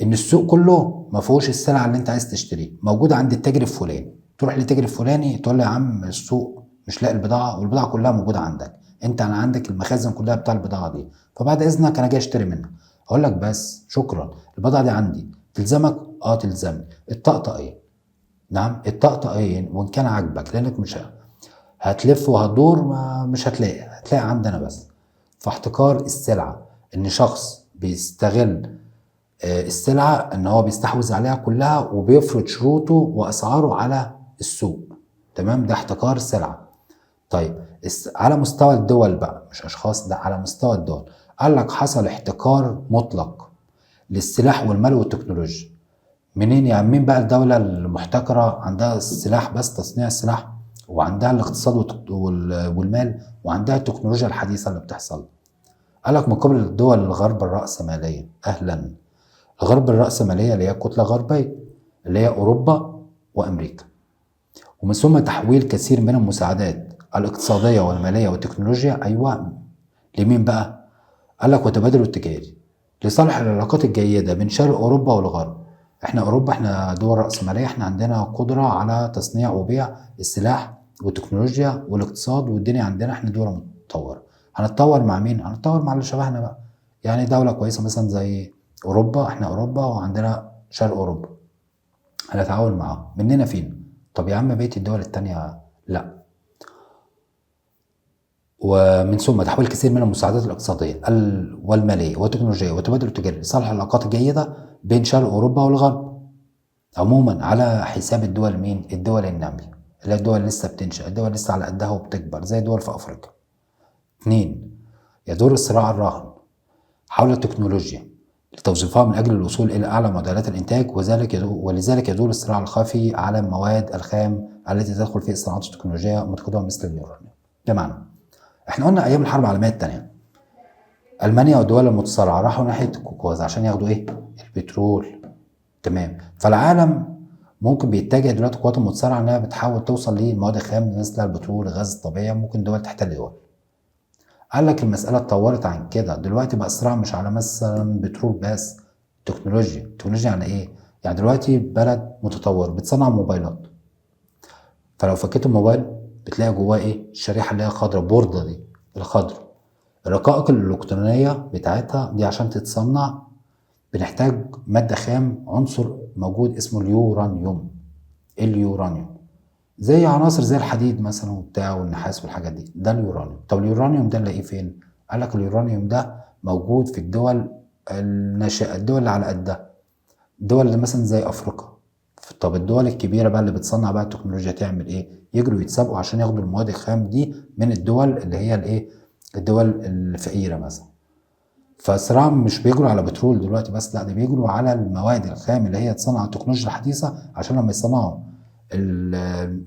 ان السوق كله ما فيهوش السلعة اللي انت عايز تشتريه، موجودة عند التاجر الفلاني. تروح للتاجر الفلاني تقول له يا عم السوق مش لاقي البضاعة، والبضاعه كلها موجودة عندك، انت انا عندك المخازن كلها بتاع البضاعة دي، فبعد اذنك انا جاي اشتري منك. اقول لك بس شكرا، البضاعة دي عندي، تلزمك؟ تلزمني. الطقطقين. نعم الطقطقين، وان كان عاجبك لانك مش هتلف وهتدور مش هتلاقي، هتلاقي عندنا بس. فاحتكار السلعة ان شخص بيستغل السلعة ان هو بيستحوذ عليها كلها وبيفرض شروطه واسعاره على السوق. تمام، ده احتكار السلعة. طيب على مستوى الدول بقى، مش اشخاص، ده على مستوى الدول. قال لك حصل احتكار مطلق للسلاح والمال والتكنولوجيا. منين يعني؟ مين بقى الدولة المحتكرة عندها السلاح بس، تصنيع السلاح، وعندها الاقتصاد والمال، وعندها التكنولوجيا الحديثة اللي بتحصل؟ قال لك من قبل الدول الغرب الرأسمالية. أهلا، الغرب الرأسمالية اللي هي كتلة غربية اللي هي أوروبا وأمريكا، ومن ثم تحويل كثير من المساعدات الاقتصادية والمالية والتكنولوجيا، أيوة لمين بقى؟ قال لك وتبادل التجاري لصالح العلاقات الجيدة بين شرق أوروبا والغرب. احنا أوروبا احنا دول رأسمالية، احنا عندنا قدرة على تصنيع وبيع السلاح والتكنولوجيا والاقتصاد والدنيا عندنا، احنا دولة متطورة. هنتطور مع مين؟ هنتطور مع اللي شبهنا بقى، يعني دولة كويسة مثلا زي أوروبا، احنا أوروبا وعندنا شرق أوروبا، هنتعاون معاهم مننا فين؟ طب يا عم بقية الدول التانية لا. ومن ثم تحويل كثير من المساعدات الاقتصادية والمالية والتكنولوجية والتبادل التجاري لصالح العلاقات الجيدة بين شرق أوروبا والغرب عموما، على حساب الدول مين؟ الدول النامية اللي هي الدول لسه بتنشأ، الدول لسه على قدها وبتكبر زي دول في أفريقيا. 2، يدور الصراع الراهن حول التكنولوجيا لتوظيفها من أجل الوصول إلى أعلى معدلات الإنتاج، ولذلك يدور الصراع الخفي على المواد الخام التي تدخل في الصناعات التكنولوجية المتقدمة مثل اليورانيوم. بمعنى احنا قلنا أيام الحرب العالمية الثانية ألمانيا والدول المتصارعة راحوا ناحية القوقاز عشان ياخدوا إيه؟ البترول. تمام. فالعالم ممكن بيتجه دلوقتي القوات المتصارعة إنها بتحاول توصل للمواد الخام مثل البترول، الغاز الطبيعي، ممكن دول تحتل دول. قال لك المسألة اتطورت عن كده، دلوقتي بقى الصراع مش على مثلا بترول بس، تكنولوجيا. تكنولوجيا يعني ايه؟ يعني دلوقتي بلد متطور بتصنع موبايلات، فلو فكيت الموبايل بتلاقي جواه ايه؟ الشريحة اللي هي خضرا، بوردة دي الخضرا، الرقائق الإلكترونية بتاعتها دي عشان تتصنع بنحتاج مادة خام، عنصر موجود اسمه اليورانيوم. اليورانيوم زي عناصر زي الحديد مثلا وبتاع والنحاس والحاجات دي، ده اليورانيوم. طب اليورانيوم ده نلاقيه فين؟ قال لك اليورانيوم ده موجود في الدول الناشئة، الدول اللي على قدها، الدول اللي مثلا زي افريقيا. طب الدول الكبيرة بقى اللي بتصنع بقى التكنولوجيا تعمل ايه؟ يجروا يتسابقوا عشان ياخدوا المواد الخام دي من الدول اللي هي الايه؟ الدول الفقيرة مثلا. فالصراع مش بيجروا على بترول دلوقتي بس، لا ده بيجروا على المواد الخام اللي هي تصنع التكنولوجيا الحديثة، عشان لما يصنعوا ال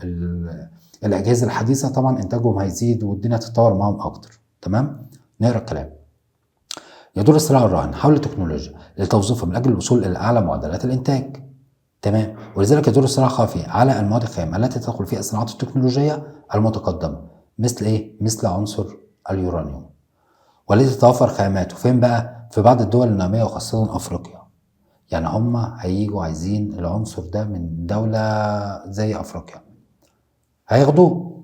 ال الأجهزة الحديثة طبعا إنتاجهم هيزيد والدنيا تتطور معاهم أكتر. تمام؟ نقرأ الكلام. يدور الصراع الراهن حول التكنولوجيا لتوظيفها من أجل الوصول إلى أعلى معدلات الإنتاج. تمام. ولذلك يدور الصراع خفي على المواد الخام التي تدخل فيها الصناعات التكنولوجية المتقدمة، مثل إيه؟ مثل عنصر اليورانيوم، والتي تتوفر خاماته فين بقى؟ في بعض الدول النامية وخاصة أفريقيا. يعني هم هيجوا عايزين العنصر ده من دولة زي أفريقيا، هياخدوه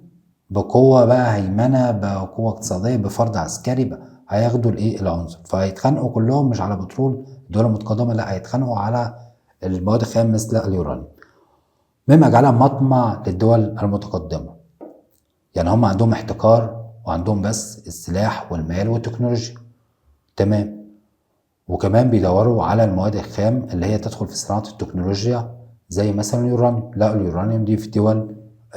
بقوة بقى، هيمنة، بقوة اقتصادية، بفرض عسكري بقى، هياخدوا الايه؟ العنصر. فهيتخانقوا كلهم مش على بترول الدول المتقدمة، لا هيتخانقوا على المواد الخام مثل اليورانيوم، مما جعلها مطمع للدول المتقدمة. يعني هم عندهم احتكار وعندهم بس السلاح والمال والتكنولوجيا. تمام. وكمان بيدوروا على المواد الخام اللي هي تدخل في صناعة التكنولوجيا زي مثلا اليورانيوم. لا اليورانيوم دي في دول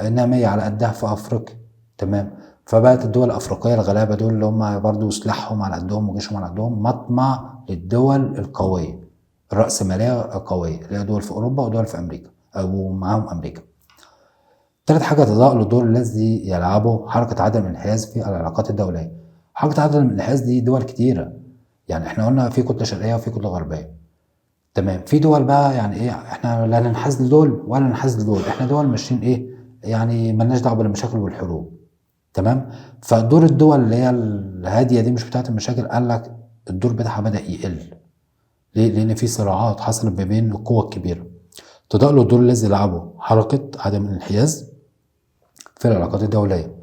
نامية على قدها في أفريقيا. تمام. فبقت الدول الأفريقية الغلابة دول اللي هم برضو سلاحهم على قدهم وجيشهم على قدهم مطمع للدول القوية الرأسمالية القوية اللي هي دول في أوروبا ودول في أمريكا أو معاهم أمريكا. تالت حاجة، تضاءل الدور الذي يلعبه حركة عدم الانحياز في العلاقات الدولية. حركة عدم الانحياز دي دول كتيرة، يعني احنا قلنا في كتلة شرقية وفي كتلة غربية. تمام. في دول بقى يعني ايه، احنا لا ننحاز لدول ولا ننحاز لدول، احنا دول ماشيين ايه يعني مالناش دعوة بالمشاكل والحروب. تمام. فدور الدول اللي هي الهادية دي مش بتاعت المشاكل، قال لك الدور بتاعها بدأ يقل. ليه؟ لأن في صراعات حصلت ما بين القوى الكبيرة. تضاءل الدور الذي يلعبه حركة عدم الانحياز في العلاقات الدولية.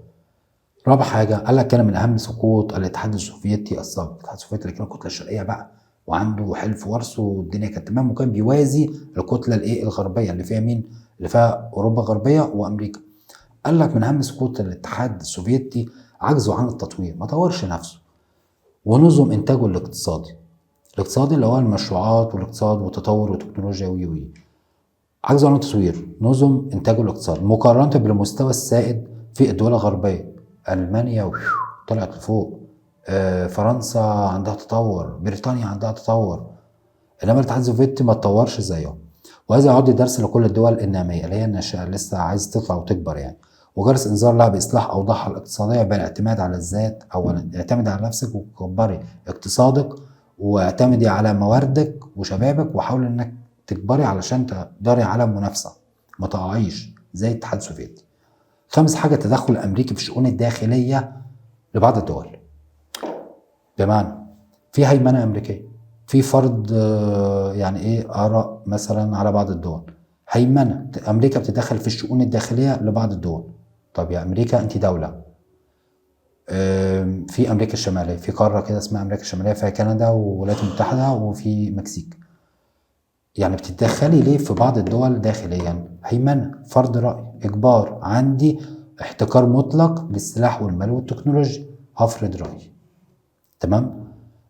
رابع حاجة، قال لك كان من أهم سقوط الاتحاد السوفيتي السابق. الاتحاد السوفيتي اللي كان الكتلة الشرقية بقى وعنده حلف وارسو والدنيا كانت تمام، وكان بيوازي الكتلة الإيه الغربية اللي فيها مين؟ اللي فيها أوروبا الغربية وأمريكا. قال لك من أهم سقوط الاتحاد السوفيتي عجزه عن التطوير، ما طورش نفسه ونظم إنتاجه الاقتصادي. الاقتصادي اللي هو المشروعات والاقتصاد والتطور والتكنولوجيا وي عجزه عن التطوير نظم إنتاجه الاقتصادي مقارنة بالمستوى السائد في الدول الغربية. ألمانيا طلعت لفوق، فرنسا عندها تطور، بريطانيا عندها تطور، إنما الاتحاد السوفيتي ما اتطورش زيهم. وهذا يعد درس لكل الدول النامية اللي هي الناشئة لسه عايز تطلع وتكبر يعني، وجرس إنذار لها بإصلاح أوضاعها الاقتصادية بالاعتماد على الذات أولا. اعتمد على نفسك وكبري اقتصادك واعتمدي على مواردك وشبابك، وحاول إنك تكبري علشان تقدري على المنافسة، ما تقعيش. زي الاتحاد السوفيتي. خامس حاجة، التدخل الامريكي في الشؤون الداخلية لبعض الدول. بمعنى في هيمنة امريكية، في فرض يعني ايه اراء مثلا على بعض الدول، هيمنة امريكا بتتدخل في الشؤون الداخلية لبعض الدول. طب يا امريكا انت دولة، في امريكا الشمالية، في قارة كده اسمها امريكا الشمالية فيها كندا والولايات المتحدة وفي مكسيك، يعني بتتدخلي ليه في بعض الدول داخليا؟ هيمنة، فرض راي، اجبار، عندي احتكار مطلق للسلاح والمال والتكنولوجيا، هفرض رايي. تمام؟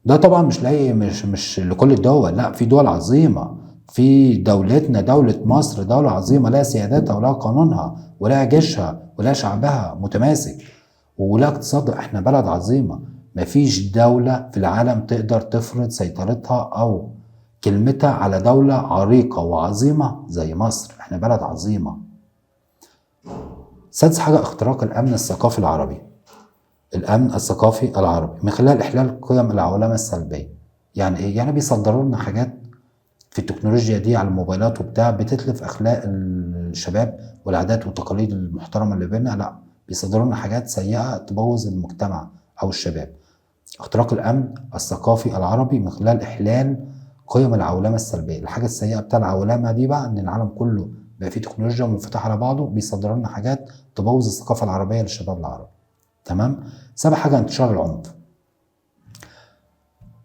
ده طبعا مش لاقي، مش لكل الدول، لا، في دول عظيمة، في دولتنا دولة مصر دولة عظيمة لها سيادتها ولها قانونها ولها جيشها ولها شعبها متماسك ولها اقتصاد، احنا بلد عظيمة، مفيش دولة في العالم تقدر تفرض سيطرتها او كلمتها على دولة عريقة وعظيمة زي مصر، احنا بلد عظيمة. سادس حاجة، اختراق الامن الثقافي العربي. الامن الثقافي العربي من خلال احلال قيم العولمة السلبية. يعني ايه؟ يعني بيصدروا لنا حاجات في التكنولوجيا دي على الموبايلات وبتاع، بتتلف اخلاق الشباب والعادات والتقاليد المحترمة اللي بينا، لا، بيصدروا لنا حاجات سيئه تبوظ المجتمع او الشباب. اختراق الامن الثقافي العربي من خلال احلال قيم العولمة السلبية. الحاجة السيئة بتاع العولمة دي بقى ان العالم كله بقى فيه تكنولوجيا ومنفتح على بعضه، بيصدروا لنا حاجات تبوظ الثقافة العربية للشباب العربي. تمام؟ سابع حاجة، انتشار العنف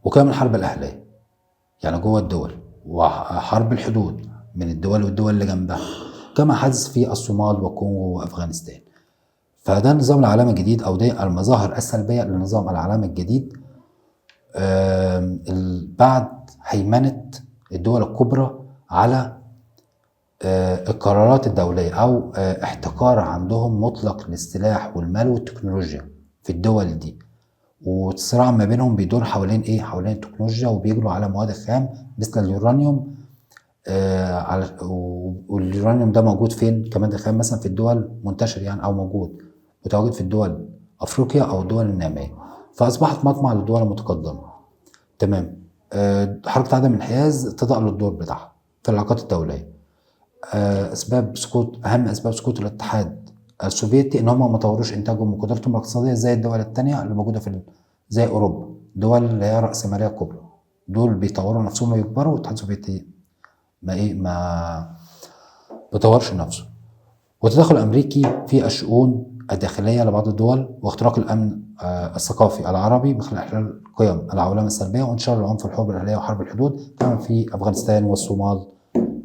وقيام الحرب الاهلية، يعني جوه الدول، وحرب الحدود من الدول والدول اللي جنبها، كما حدث في الصومال والكونغو وافغانستان. فده النظام العالمي الجديد، او دي المظاهر السلبية للنظام العالمي الجديد بعد هيمنة الدول الكبرى على القرارات الدولية، او احتكار عندهم مطلق للسلاح والمال والتكنولوجيا في الدول دي، والصراع ما بينهم بيدور حوالين ايه؟ حوالين التكنولوجيا، وبيجروا على مواد خام مثل اليورانيوم. واليورانيوم ده موجود فين كمادة خام؟ مثلا في الدول منتشر يعني، او موجود متواجد في الدول افريقيا او الدول النامية، فاصبحت مطمع للدول المتقدمة. تمام. حركة عدم الانحياز تضع للدور بتاعها في العلاقات الدولية. اسباب سقوط، اهم اسباب سقوط الاتحاد السوفيتي ان هم ما طوروش انتاجهم وقدرتهم الاقتصادية زي الدول الثانية اللي موجودة في زي اوروبا، دول اللي هي راسمالية كبرى، دول بيطوروا نفسهم ويكبروا، والاتحاد السوفيتي ما ايه، ما بيطورش نفسه. والتدخل الامريكي في الشؤون الداخلية لبعض الدول، واختراق الامن الثقافي العربي من خلال احلال قيم العولمة السلبية، وانتشار العنف والحروب الاهلية وحرب الحدود كما في افغانستان والصومال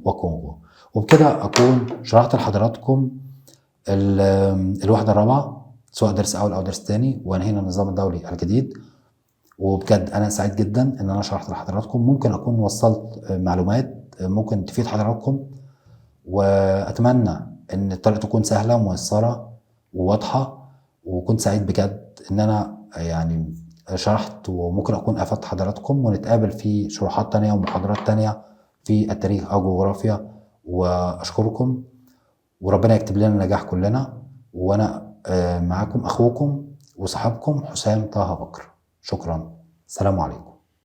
وكونغو. وبكده اكون شرحت لحضراتكم الوحدة الرابعة، سواء درس اول او درس تاني، وانهينا النظام الدولي الجديد. وبجد انا سعيد جدا ان انا شرحت لحضراتكم، ممكن اكون وصلت معلومات ممكن تفيد حضراتكم، واتمنى ان الطريقة تكون سهلة وميسره وواضحة. وكنت سعيد بجد ان انا يعني شرحت، وممكن اكون افدت حضراتكم، ونتقابل في شروحات تانية ومحاضرات تانية في التاريخ او جغرافيا. واشكركم، وربنا يكتب لنا النجاح كلنا. وانا معاكم اخوكم وصاحبكم حسام طه بكر. شكرا، سلام عليكم.